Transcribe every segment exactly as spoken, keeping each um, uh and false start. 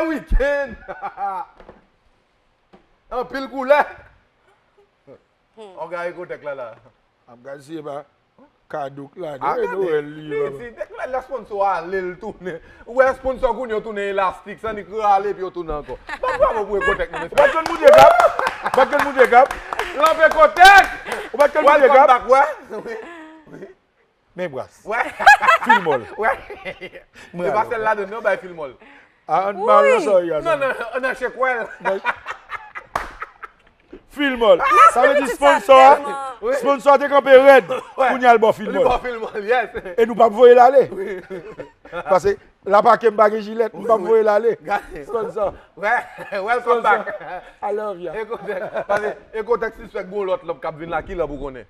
Weekend! Anpil koulè! Ògay Ekotèk la la. Ap gad si e pa Kadouk la, de Noël li ye, papa. Dèk lè sponsò a ale, l tounen. Ou wè sponsò kounye yo tounen elastik, san nik rale epi yo tounen ankò. Bat bravo pou Ekotèk, non, mesye. Bat grenn moun de gap. Bat grenn moun de gap. Lanp Ekotèk! Ou bat grenn moun de gap. Welcome back, wè. Wi. Wi. Men bras. Wè. Filmòl. Wè. E pa sèl ladann yo bay filmòl. A, ann mal nan sa yo. Non, non, nan chekwèl. Filmòl. Sa vle di sponsò a, sponsò a te kanpe rèd. Kounye a l ba w filmòl. Li ba w filmòl, yes. E nou p ap voye l ale. Paske la pake m pa gen jilèt, m p ap voye l ale. Sponsò. Wè, welcome back. I love ya. Ekotèk, paske Ekotèk sispèk gon lòt lanp k ap vin la, ki lanp ou konnen?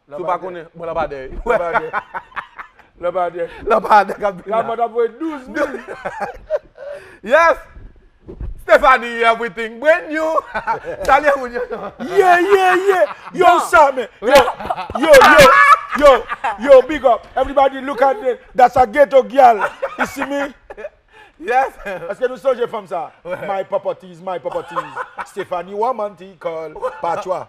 Si w pa konnen, bon, lanpadè. Lanpadè. Lanpadè. Lanpadè k ap vin la. Lamòd ap voye douz mil. Yes! Stephanie, everything brand new. Salye moun yo. Yeah, yeah, yeah. Yo, sa, men. Yo, yo, yo, yo, yo, big up. Everybody look at them. That's a ghetto girl. You see me? Yes. Èske nou sonje fanm sa? My properties, my properties. Stephanie Womanty call Patwa.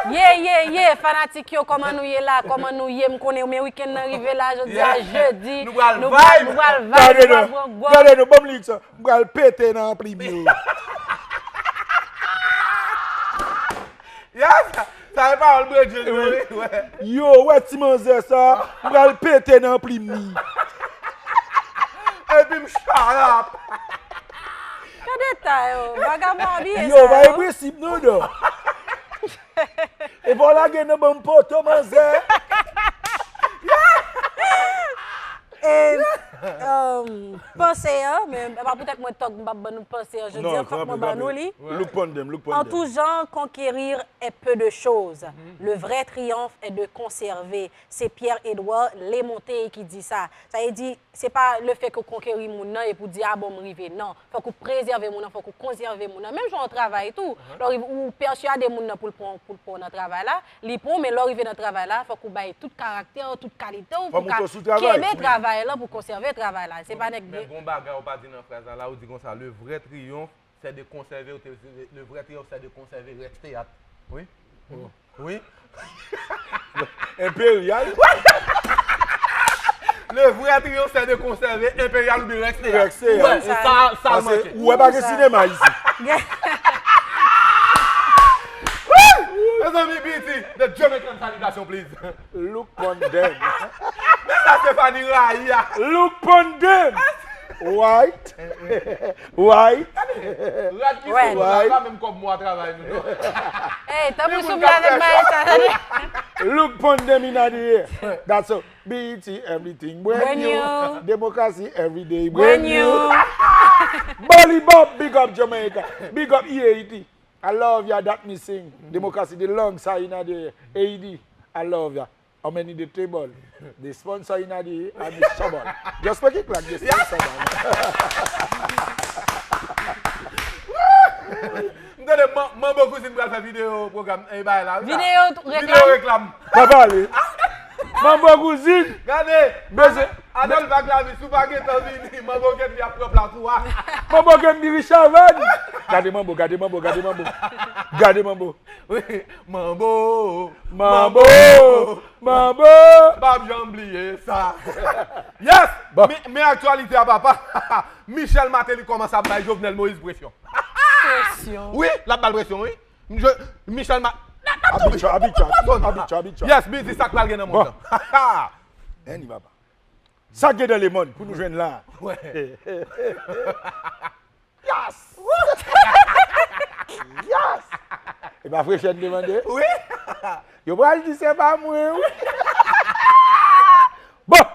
Ye, ye, ye, fanatik yo, kòman nou ye la? Kòman nou ye? M konnen men wikenn nan rive la, jodi a jedi. Nou pral vibe. Nou pral vibe, nou pral pran gòj. Gade nou, gade nou, ban m lik sa. M pral pete nan plim yo. Yes! Sa e pawòl Bredjil yo, wi. Yo, wè ti manzè sa, m pral pete nan plim li. Epi m shut up. Gade ta yo, vagabon abiye sa yo. Yo, pa gen prensip non, non. E pa w lage nan ban m poto, manzè. E, um, panse an, men e pa poutèt mwen tòg m p ap ban nou panse an jodi an, fòk mwen ban nou li. Look pon dem, look pon dem. En tout genre, conquérir est peu de choses. Le vrai triomphe est de conserver. Se Pierre Edouard Lemonté ki di sa. Sa vle di, se pa lefètke w konkeri moun nan epi w di, a bon, m rive. Non. Fòk ou prezève moun nan, fòk ou konsève moun nan. Menm jan w travay tou. Lè w rive, ou pèswade moun nan pou l pran w, pou l pran w nan travay la, li pran w, men lè w rive nan travay la, fòk ou bay tout karaktè w, tout kalite w, pou w ka kenbe travay lan, pou w konsève travay la. Se pa nèg. Men gon bagay ou pa di nan fraz la, la ou di konsa, le vrai triomphe, c'est de conserver, le vrai triomphe, c'est de conserver, rèk teyat. Wi. Wi. Enperyal. Le vrai triomphe, c'est de conserver Enperyal oubyen Rex Teyat. Rex Teyat. Wi, sa, sa l manke. Ou wè pa gen sinema isi. Mezanmi, B E T, the Jamaican salutation, please. Look pon dem. Men sa Stephanie rayi a. Look pon dem. White. White. Rad ki sou moun la pa menm kòb mwa travay nou non. Ey, tanpri souple avèk bagay sa, tande. Look pon dem inna di air. That's a B E T, everything brand new. Democracy every day brand new. Bolibop, big up Jamaica. Big up E A D. I love ya, that mi sing. Democracy, the long sa inna di air. A D, I love ya. How many the table? The sponsor inna the, and the shovel. Just make it like the sponsor man. M tande Manbo Kouzin pral fè videyo pwogram e bagay la. Videyo reklam. Pa pale. Manbo Kouzin. Gade. Adolphe ak Lavi, si w pa gentan vini, Manbo Kendy ap pran plas ou a. Manbo Kendy ri chavèn. Gade Manbo, gade Manbo, gade Manbo. Gade Manbo. Wi, manbo, manbo, manbo. M p ap janm bliye sa. Yes! Men aktyalite a papa. Michel Martelly kòmanse ap bay Jovenel Moïse presyon. Presyon? Wi, l ap ba l presyon wi. Michel Martelly. Abitye, abitye, abitye, abitye. Yes, Bizi, sa k pral gen nan mond lan? Anyway papa. Sa k gen nan lemonn pou nou jwenn la? Yes! Yes! E pa frechè n te mande? Wi! Yo pral di se pa mwen wi. Bon!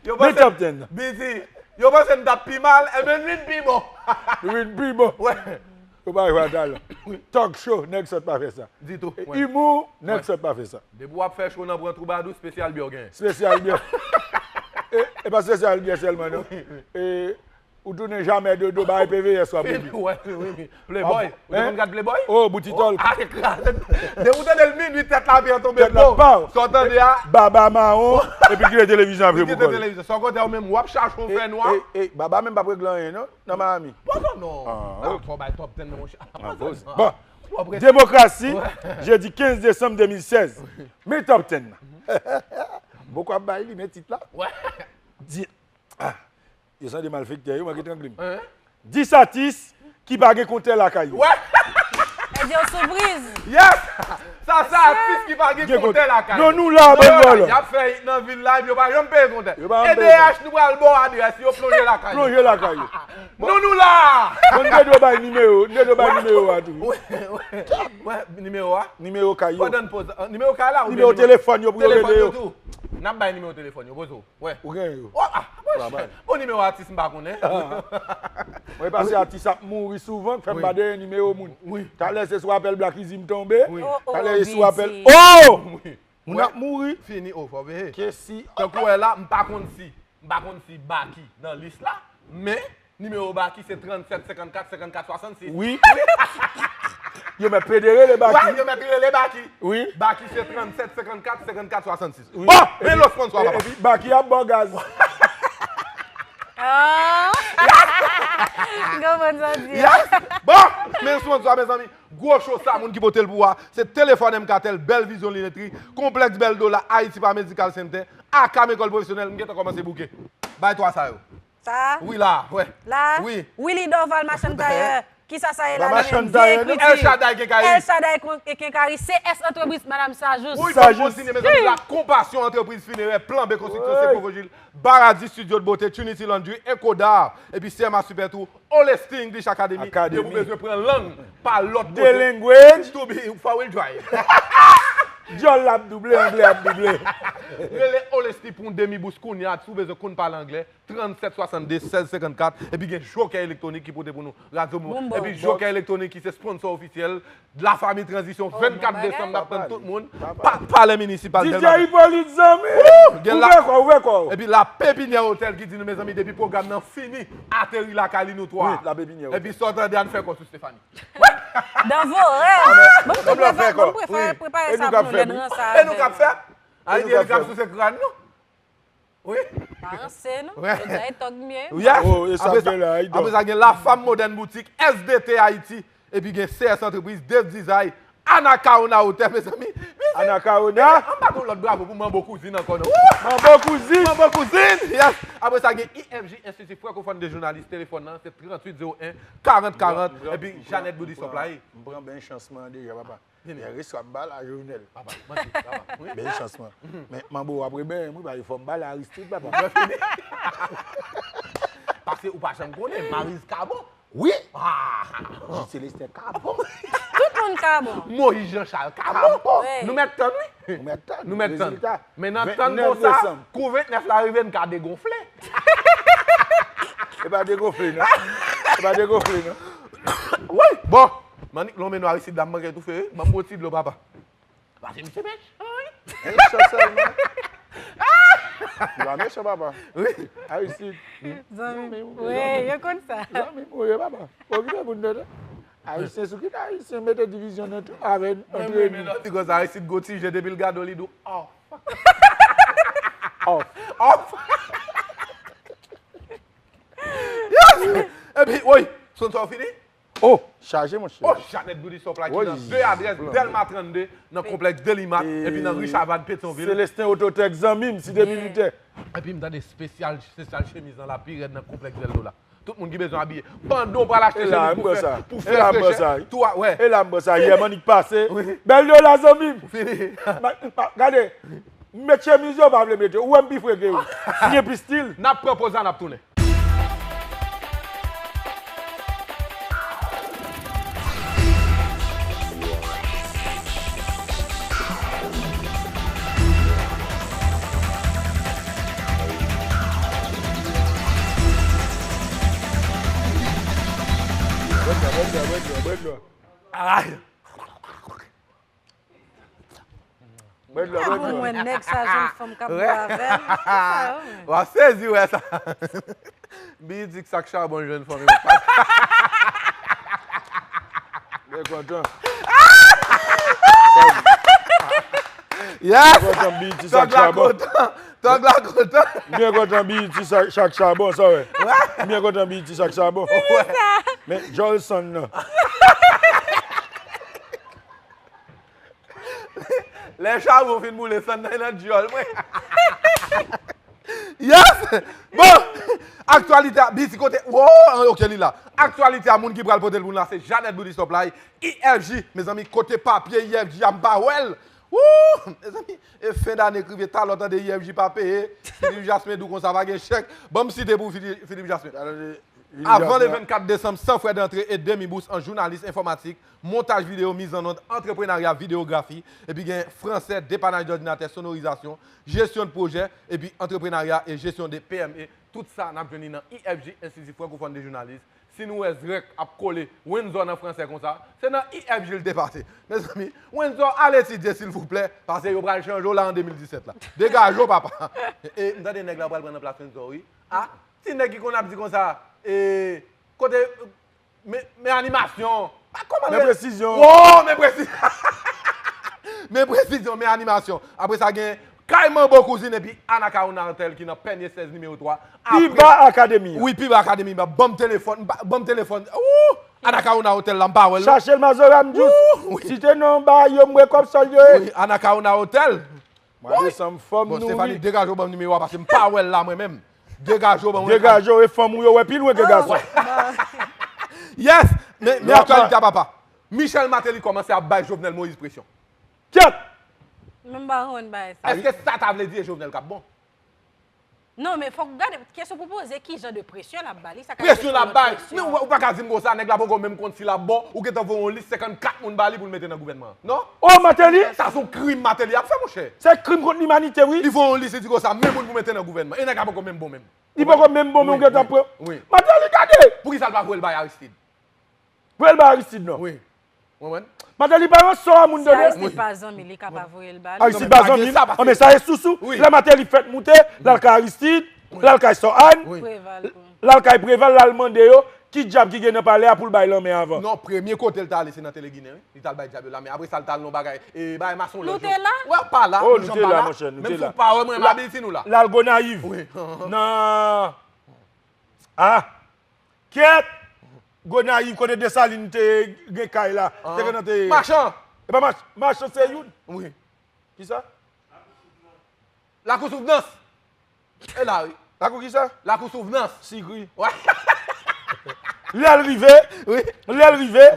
Yo panse, Bizi, yo panse n t ap pi mal, enben n vin pi bon. Nou vin pi bon. Yo pa jwe a talan. Talk show, nèg sòt pa fè sa. Ditou. Imou, nèg sòt pa fè sa. Depi w ap fè show nan pran twoubadou, spesyal byè w genyen. Spesyal byè. E pa spesyal byè sèlman non. Ou tounen jamè dodo bay P V S w ap oubli. Wè, wi, wi. Playboy. Ou te konn gad Playboy? Oh, boutitòl. Ah, ekraze. Depi ou tande l minui, tèt la byen tonbe. Tèt la pa. Sa w tande a? Baba mawon, epi kite televizyon ap repoze. Kite televizyon. Sa w konte ou menm, w ap chache yon fè nwa. Ey, baba menm p ap regle anyen, non, nan Miami. Pozo non. Ah, fò bay top ten nan monchè. Pozo non. Bon. Demokrasi, jedi kenz desanm de mil sèz. Men top ten nan. Boko ap bay li, men tit la. Di, ah, yo se de malfektè, yo manke trangle m. Dis atis ki pa gen kontè lakay yo. Wè! Ede yo soupriz. Yes! Sa se atis ki pa gen kontè lakay yo. Non, nou la, bann vòlò. Y ap fè it nan vil la, epi yo pa janm peye kontè. E D H, nou pral ba w adrès yo, plonje lakay yo. Plonje lakay yo. Non, nou la! Bon, n te dwe bay nimewo, n te dwe bay nimewo a tou. Wi, wi. Wè, nimewo a? Nimewo kay yo. Pandan n poze, nimewo kay la oubyen nimewo telefòn yo pou yo rele yo? Telefòn yo tou. N ap bay nimewo telefòn yo, pozo. Wè. Ou gen yo. Ah, bon, chè. Bon, nimewo atis m pa konnen. Mwen pase atis ap mouri souvan, k fè m pa dèyè nimewo moun. Wi. Talè se sou apèl Black Easy m tonbe. Wi. Talè se sou apèl. Oh! Moun ap mouri. Fini, oh, fò veye. Kesi. Tankou wè la, m pa konn si. M pa konn si Baky nan lis la, men nimewo Baky se trannsèt senkannkat senkannkat swasannsis. Wi. Yo mèt plede rele Baky. Wi, yo mèt rele Baky. Wi. Baky se trannsèt senkannkat senkannkat swasannsis. Wi. Bon, men lo sponsò papa. Epi Baky ap ba w gaz. Ah! M konprann sa w di a. Yes! Bon, men sponsò mezanmi. Gwo cho sa, moun ki pote l pou ou a, se Telefòn M K Tel, Bèl Vizyon Linetri, Konplèks Bèl Dola, Ayiti pa Medical Center, Akam Ekòl Pwofesyonèl, m gentan kòmanse bouke. Bay twa sa yo. Sa? Wi, la, wè. La? Wi. Willy Dorval, machann tayè. Kisa sa ye la? Machann tayè, non? El Shaddai Kenkari. El Shaddai Kenkari, C S Antrepriz, Madanm Sajous. Wi, bon, kontinye, mezanmi, la Konpasyon Antrepriz Finerè, Planbe Konstriksyon, Sent Pwofojil, Baradi Studio de Beauté, Trinity Laundry, Echo D'Art, epi C M A Super Tour, Honesty English Academy, depi w bezwen pran lang pa lòt kote. The language. To be four wheel drive. Dyòl la ap double, anglè ap double. Rele Honesty pou yon demi bous kounye a, si w bezwen konn pale anglè, trannsèt swasannde sèz senkannkat, epi gen Jokè Elektwonik ki pote pou nou radyo Mouvman. Epi Jokè Elektwonik ki se sponsò ofisyèl Lafanmi Tranzisyon, vennkat desanm, n ap tann tout moun. Palè Minisipal Dèlma. D J Hyppolite, zanmi! Ouvè kò w, ouvè kò w! Epi La Pépinière Hotel ki di nou, mezanmi, depi pwogram nan fini, ateri lakay li nou twa. Epi sa w tande a, n fè kò sou Stephanie. Dan vorè! Bon, m tou prepare, bon, m prepare sa pou nou lè n ranse avè l. E nou k ap fè? Ayiti, e nou k ap souse kràn nou. Wi. Pa ranse non. Jodi a e tòg m ye. Yes. Oh, e sa m gen la, Ayiti. Apre sa gen Lafanm Modèn Boutik, S D T Ayiti, epi gen C S Antrepriz, Dave Design, Anacaona Hôtel, mezanmi. Anacaona. An pa gen lòt bravo pou Manbo Kouzin ankò non. Manbo Kouzin. Manbo Kouzin. Yes. Apre sa gen I F J Institut Francophone de Journalistes, telefòn nan se tranntuit zewo en, karant karant, epi Jeannette Beauty Supply. M pran ben chans mwen deja, papa. Vini. Restwa m pa la, Jovenel. Papa, manti, papa. Wi. Bèl chans mwen. Men manbo w ap rebenyen m wi, paske fò m pale Aristide, papa. Mwen fini. Paske ou pa janm konnen, Mariz Kabon. Wi. Ah. Jis Selestin Kabon. Tout moun Kabon. Moyiz Janchal Kabon. Wi. Nou mèt tann wi. Nou mèt tann. Nou mèt tann. Men nan tann konsa, kou ventnèf la rive, n ka degonfle. E pa degonfle non. E pa degonfle non. Woy! Bon, m annik lonmen nou Aristide la, m manke toufe wi. Ban m yon ti dlo, papa. Pase misye mechan wi. Mechan sèlman. Li pa mechan, papa. Wi. Aristide. Zanmi m. Wi, yo konn sa. Zanmi m, wi, papa. Okipe moun nan non. Ayisyen sou kite Ayisyen mete divizyon nan tou avè antre nou. Mwen renmen lè w di konsa, Aristide gon ti je depi l gade w li di w off. Off. Off. Yes! Epi, woy, sponsò w fini? Oh, chaje monchè. Oh, Jeannette Beauty Supply ki nan de adrès, Dèlma trannde, nan konplèks Delimat, epi nan ri Chavannes, Petyonvil. Celestin Autotech, zanmi m, Site Militè. Epi m tande espesyal, espesyal chemiz lan la pi rèd nan konplèks Bèl Dola. Tout moun ki bezwen abiye. Pandan w pral achte chemiz pou fè, pou fè frechè, tou a, wè. E la m pran sa, yè m annik pase. Bèl Dola, zanmi m. Fini. Gade, m met chemiz yo pa vle mete. Ou wè m pi fre ke ou. M gen pi stil. N ap pran poz la, n ap tounen. Bwè dlo, bwè dlo, bwè dlo, bwè dlo. Ay! Bwè dlo, bwè dlo. Mwen nèg sa jwenn fanm k ap bwè avè l. W ap sezi wè sa. Biyiti k sak chabon jwenn fanmi m. Byen kontan. Yes! Kontan Biyiti sak chabon. Tòg la kontan. Byen kontan Biyiti sak chabon, sa wè. Byen kontan Biyiti sak chabon. Men Jolson nan. Lè chabon fin boule, sann nan nan dyòl mwen. Yes! Bon, aktyalite a, Biyiti kote, wo, ok, li la. Aktyalite a, moun ki pral pote l pou nou la, se Jeannette Beauty Supply, I F J, mezanmi, kote papye I F J a, m pa wè l. Woo! Mezanmi, e fen dane k rive, talè w tande I F J pa peye, Philippe Jasmin di w konsa pa gen chèk. Ban m site pou Philippe, Philippe Jasmin. Avan le vennkat desanm, san frè dantre e demi bous an jounalis enfòmatik, montaj videyo, mizannòd, antreprenarya, videyografi, epi gen fransè, depanaj dòdinatè, sonorizasyon, jesyon de pwojè, epi antreprenarya e jesyon de P M E. Tout sa n ap jwenn li nan I F J, Institut Francophone de Journalisme. Si nou wè Zrèk ap kole Wenzor nan fransè konsa, se nan I F J l te pase. Mezanmi, Wenzor, al etidye silvouplè, paske yo pral chanje w la an de mil disèt la. Degaje w, papa. E, m tande nèg la pral pran nan plas Wenzor, wi. A, ti nèg ki konn ap di konsa, e, kote, men, men animasyon. A, kòman Men presizyon. Wo, men presizyon. Men presizyon, men animasyon. Apre sa, gen Kay Manbo Kouzin epi Anacaona Hotel ki nan Pènye sèz nimewo twa. Pi ba akademi an. Wi, pi ba akademi an. Ban m telefòn, ban m telefòn. Woo! Anacaona Hotel la, m pa wè l non. Chache l Mazora m jis. Woo, wi. Site non ba yo, m wè kòb sòl yo ye. Wi, Anacaona Hotel. Mwa desanm fòm nou wi. Bon, Stéphanie, degaje w ban m nimewo a paske m pa wè l la mwen menm. Degaje w ban mwen. Degaje w e fanm ou yo wè pi lwen ke gason. Yes! Men, men aktyalite a papa. Michel Martelly kòmanse ap bay Jovenel Moïse presyon. Kyèt! Men m pa konprann bagay sa. Èske sa ta vle di e Jovenel k ap bon? Non, men fòk w gade, kesyon pou poze, ki jan de presyon l ap ba li? Sa ka Presyon l ap bay. Men ou, ou pa ka di m konsa, nèg la poko menm konn si l ap bon, ou gentan voye yon lis senkannkat moun ba li pou l mete nan gouvènman an. Non? O, Martelly? Sa se yon krim Martelly ap fè, monchè. Se krim kont limanite, wi. Li voye yon lis, li di konsa, men moun pou mete nan gouvènman. E nèg la poko menm bon menm. Li poko menm bon, men ou gentan pran. Wi. Martelly, gade! Poukisa l pa voye l bay Aristide? Voye l bay Aristide non. Wi. Ou konprann? Martelly pa yon sò a moun tande. Si Aristide pa zanmi, li ka pa voye l ba li. Aristide pa zanmi. Anben sa e sousou. Lè Martelly fèt moute, l al kay Aristide, l al kay Sò Ann, l al kay Preval, l al mande yo ki dyab ki gen nan palè a pou l bay lanmen avan. Non, premye kote l t ale se nan Teleginen, wi. Li t al bay dyab yo lanmen. Apre sa l t al nan bagay, e, bagay masonlòj yo. Nou te la? Wè, pa la. O, nou te la, monchè, nou te la. Menm si w pa wè mwen, m abiti nou la. L al Gonayiv. Wi. Nan A! Kyèt! Gonayiv, kote Desalin te gen kay la. Te gen nan te. Machan! E pa Mach-, Machan se youn. Wi. Kisa? Lakou Souvnans. E la, wi. Lakou kisa? Lakou Souvnans. Sigri. Wè. Lè l rive, wi, lè l rive,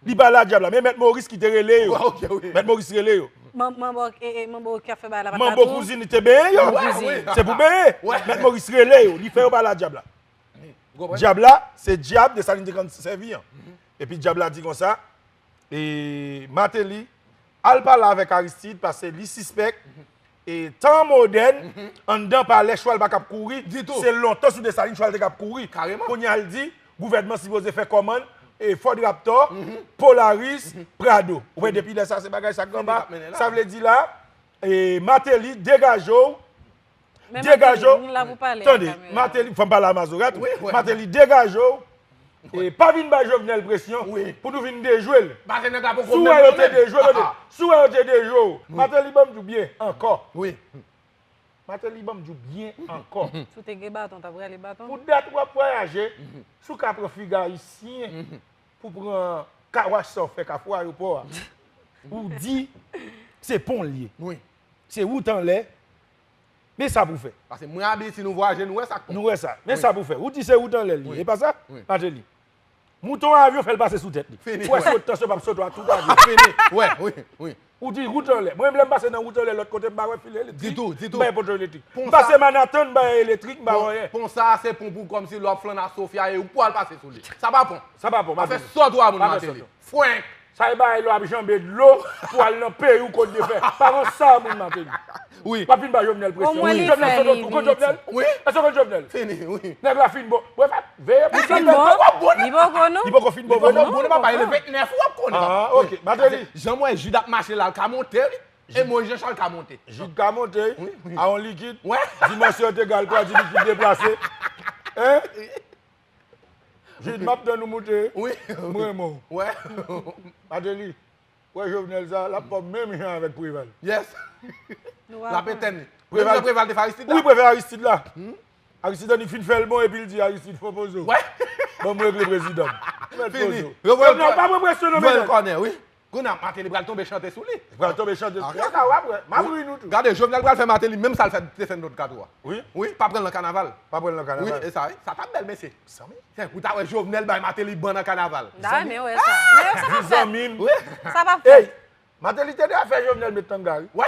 li pale a dyab la. Men Mèt Moris ki te rele yo. Wè, ok, wi. Mèt Moris rele yo. Man-, Manbo, e, e, Manbo ki ap fè bagay la pa Manbo Kouzin, li te benyen yo. Wè, wi. Se pou benyen. Wè. Mèt Moris rele yo, li fè yo pale a dyab la. Ou konprann? Dyab la, se dyab Desalin te konn sèvi an. Epi dyab la di konsa, e, Martelly, al pale avèk Aristide, paske li sispèk, e, tan modèn, anndan palè, chwal pa kab kouri, ditou. Se lontan sou Desalin, chwal te kab kouri. Kareman. Kounye a, l di, gouvènman sipoze fè kòmann, e, Ford Raptor, Polaris, Prado. Ou wè, depi lè sa, se bagay sa k anba. Sa vle di la, e, Martelly, degaje w, Degaje w. Tande, Martelly, fò m pale a Mazora tou. Wi, wi. Martelly, degaje w. E pa vin bay Jovenel presyon pou nou vin dejwe l. Si w wè yo te dejwe, tande. Si w wè yo te dejwe w. Martelly, ban m di w byen ankò. Wi. Martelly, ban m di w byen ankò. Si w te gen baton, w t ap rale baton. Pou dat w ap vwayaje, si w ka pran figi ayisyen pou pran kawash sa w fè Kafou Ayewopò a, ou di se pon l ye. Wi. Se wout anlè. Men sa pou fè. Paske mwen abitye nou vwayaje, nou wè sa k pon. Nou wè sa. Men sa pou fè. Ou di se wout anlè l ye. Wi. E pa sa? Wi. Martelly. Mouton avyon fè l pase sou tèt li. Fini. Ou wè si tansyon p ap sote a tout avyon. Fini. Wè, wi, wi. Ou di wout anlè. Mwen menm lè m pase nan wout anlè lòt kote, m pa wè fil elektrik. Ditou, ditou. M pa wè poto elektrik. M pase Manhattan, m pa wè elektrik, m pa wè anyen. Pon sa a se pon pou kòmsi lè w ap flann a Sofia e ou pral pase sou li. Sa pa pon. Sa pa pon, Martelly. Pa fè sòt ou a moun, Martelly. Frenk. Sa e bagay lè w ap janbe dlo pou al nan peyi w kot de fè. Pa rann sa moun Martelly. Wi. W ap vin ba Jovenel presyon. Omwen li fè li. Jovenel sot ou konn Jovenel? Wi. Èske w konn Jovenel? Fini, wi. Nèg la fin bon. Mwen fè veye pou Jovenel. Li poko non. Li poko fin bon vre non. Li poko bon, papa, e le vennèf ou ap konnen. Ah, ok. Martelly. Jan m wè Jid ap mache la, l ka monte, wi. E Moïse Jean Charles ka monte. Jid ka monte, wi, wi. A yon likid. Wè. Dimansyon yo te egal twa, di likid deplase. Hein? Jid, m ap tann ou moute. Wi. M renmen w. Wè. Mateli, wè Jovenel sa, l ap fè menm jan avèk Preval. Yes. L ap etèn li. Menm jan Preval te fè Aristide la. Wi, Preval Aristide la. Aristide annik fin fè l bon epi l di Aristide fò poze w. Wè. Ban m regle prezidan m. Fini. Jovenel pa pran presyon non, mesye. Kònè, wi. Kounye a, Martelly pral tonbe chante sou li. Pral tonbe chante sou li. Sa w ap wè. M ap ri nou tou. Gade, Jovenel pral fè Martelly menm sa l fè te fè n lòt kat wa. Wi. Wi, pa pran l nan kanaval. Pa pran l nan kanaval. Wi, e sa, wi. Sa t ap bèl, mesye. Zanmi. Ou ta wè Jovenel bay Martelly ban nan kanaval. Da, men wè sa. Men sa p ap fèt. Zanmi m. Wi. Sa p ap fèt. Ey, Martelly te dwe fè Jovenel met tanga, wi. Wè.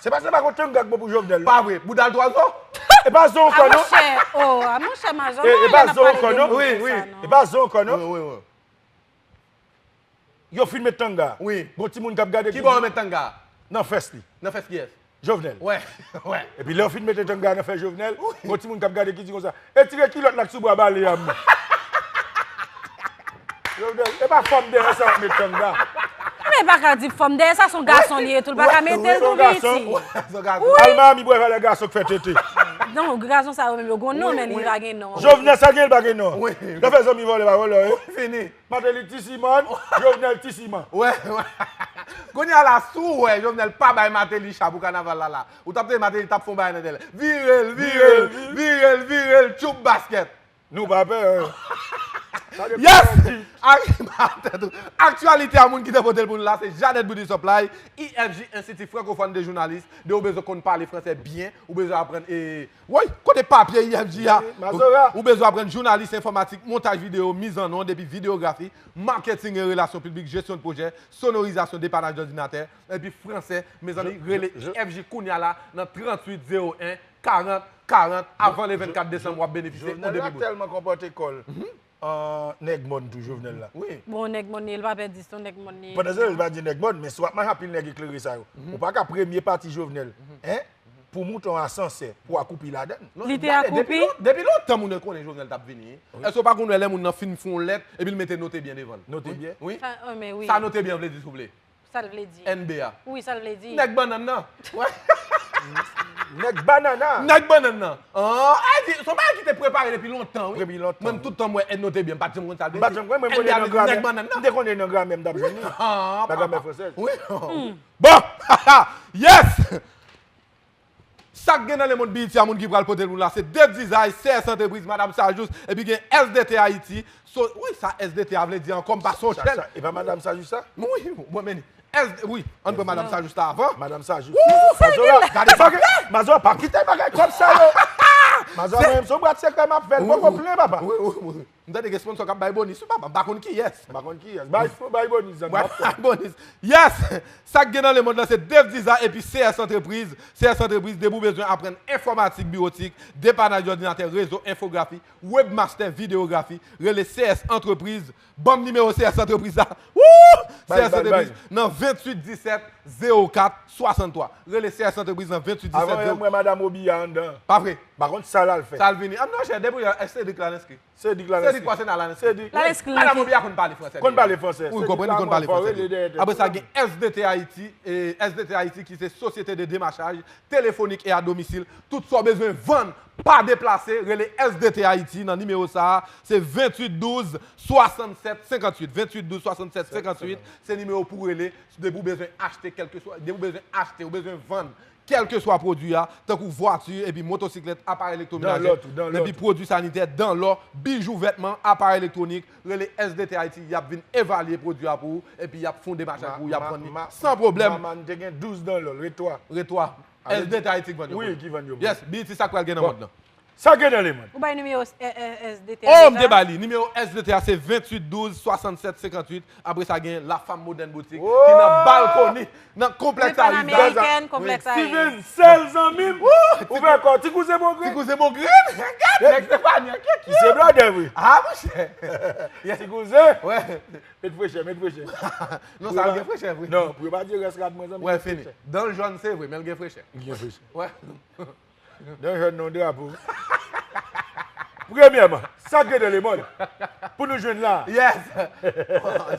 Se pa, se pa gon tanga k bon pou Jovenel, non. Pa vre. Bouda l twa zo. E pa zo ankò, non. A monchè, o, a monchè, majò, e pa zo ankò, non. Wi, wi. E pa zo ankò, non. Wi, wi, wi. Yo fin met tanga. Wi. Gon timoun k ap gade ki bò yo met tanga? Nan fès li. Nan fès kiyès? Jovenel. Wè, wè. Epi lè yo fin mete tanga nan fès Jovenel, gon timoun k ap gade ki di konsa, "Etire kilòt la k sou bra bale a m." Jovenel, e pa fòm dèyè sa w ap met tanga. Men pa ka di fòm dèyè sa, se yon gason li ye tou, l pa ka mete l tou piti. Al Miami bwè valè gason k fè tete. Non, gason sa yo menm yo gon non, men li pa gen non. Jovenel sa gen, l pa gen non. Nan fè zanmi vòlè pa vòlè, wi. Fini. Martelly ti siman, Jovenel ti siman. Wè, wè. Kounye a la, si w wè Jovenel pa bay Martelly cha pou kanaval la la, ou t ap tande Martelly t ap fè yon bagay nan dèyè l. Vire l, vire l, vire l, vire l, tchoup baskèt. Nou pa pè, hein. Yes! Ak-, atè tou. Aktyalite a moun ki te pote l pou nou la, se Jeannette Beauty Supply, I F J, Enstiti Frankofòn de Jounalis, de ou bezwen konn pale fransè byen, ou bezwen aprann, e, Woy, kote papye I F J a? Ou, ou bezwen aprann jounalis enfòmatik, montaj videyo, mizannonm epi videyografi, maketing e relasyon piblik, jesyon de pwojè, sonorizasyon, depanaj òdinatè, epi fransè. Mezanmi, rele I F J kounye a la nan tranntuit zewo en, karant, karant, avan le vennkat desanm, w ap benefisye yon demi bout. Jovenel la tèlman konpòte kò l. An nèg mòn tou, Jovenel la. Wi. Bon, nèg mòn li ye, li pa pè dis non, nèg mòn li ye. Pandan se tan, li pa di nèg mòn, men si w ap mache anpil nèg eklere sa yo, ou pa ka premye pati Jovenel, hein, pou w moute yon asansè, pou w akoupi ladan l. Li te akoupi. Depi lon-, depi lontan moun yo konnen Jovenel t ap vini. Èske w pa konn wè lè moun nan fin fè yon lèt, epi l mete note byen devan l? Note byen? Wi. Sa note byen vle di, souple? Sa l vle di? N B A. Wi, sa l vle di? Nèg bannann nan. Wè. Nèg bannann nan. Nèg bannann nan. An, ay di, se yon bagay ki te prepare depi lontan, wi. Depi lontan. Mwen, tout tan mwen, N note byen, m pa t janm konn sa l vle di. M pa t janm konn, mwen, mwen te konnen nan gramè. M te konnen nan gramè, m t ap jwenn li. Nan gramè fransèz. Wi. Bon! Yes! Sa k gen nan lemonn B E T a, moun ki pral pote l pou nou la, se Dave Dizay, C S Entreprise, Madam Sajous, epi gen S D T Haiti. So, wi, sa S D T a vle di ankò, m pa sonje l. Sa, sa, e pa Madam Sajous sa? Wi, bon, men, S D, wi, ann pran Madam Sajous la avan. Madam Sajous. Wou! Mazora, gade bagay, Mazora, pa kite bagay kòb sa yo. Mazora, mwen menm, se yon bwat sekrè m ap fè, l poko plen, papa. Wi, wi, wi. M tande gen sponsor k ap bay bonis, wi, papa, m pa konn kiyès. M pa konn kiyès. Bay, bay bonis, zanmi, m ap fè. Bay bonis. Yes! Sa k gen nan lemonn lan, se Dave Dizay epi C S Entreprise. C S Entreprise, depi w bezwen aprann enfòmatik, biwotik, depanaj òdinatè, rezo, enfografi, webmaster, videyografi, rele C S Entreprise. Ban m nimewo C S Entreprise la. Wou! Bay, bay, bay. C S Entreprise nan venntuit disèt zewo kat swasanntwa. Rele C S Entreprise nan venntuit disèt zewo kat. Avan, mwen, madanm Robi a anndan. Pa vre? Pa konn sa l al fè. Sa l vini. Ah, non, chè, depi yè, Cédric la nan enskri. Cédric la nan enskri. Cédric pase nan la nan enskri. Cédric. Madanm Robi a konn pale fransè. Konn pale fransè. Wi, konprann li konn pale fransè. Apre sa, gen S D T Haiti, e S D T Haiti ki se Société de Démarchage Téléphonique et à Domicile. Tout sa w bezwen vann, pa deplase, rele S D T Haiti nan nimewo sa a, se venntuit douz swasannsèt senkantuit, venntuit douz swasannsèt senkantuit, se nimewo pou w rele, depi w bezwen achte, kèlkeswa, depi w bezwen achte, ou bezwen vann, kèlkeswa pwodui a, tankou vwati, epi motosiklèt, aparèy elektwomenajè, epi pwodui sanitè, dan lò, bijou, vètman, aparèy elektwonik, rele S D T Haiti, y ap vin evalye pwodui a pou ou, epi y ap fè yon demach avèk ou, y ap vann li san pwoblèm. Mama, m te gen douz dan lò, ret twa. Ret twa. S D T Haiti ki vann yo pou li. Wi, ki vann yo pou li. Yes, B E T, sa k pral gen nan mond lan? Sa gen nan lemonn? Ou bay nimewo, eh, eh, S D T a deja? Oh, m te ba li. Nimewo S D T a se venntuit douz swasannsèt senkantuit. Apre sa, gen La Femme Moderne Boutique, ki nan Balcony, nan konplèks Arizal. Wi, Panamerican, konplèks Arizal. Steven, sèl zanmi m. Ou fè kò, ti kouzen Bongren. Ti kouzen Bongren. Gad, nèg se pa nèg ki se blòdè vre. Ah, monchè. Ti kouzen. Wè. Met frechè, met frechè. Non, sa gen frechè vre. Non, pou yo pa di rès rad mwen, zanmi. Wè, fini. Dan l jòn, se vre, men l gen frechè. Li gen frechè. Wè. Nan jòn nan drapo. Premyèman, sa k gen nan lemonn pou nou jwenn la? Yes!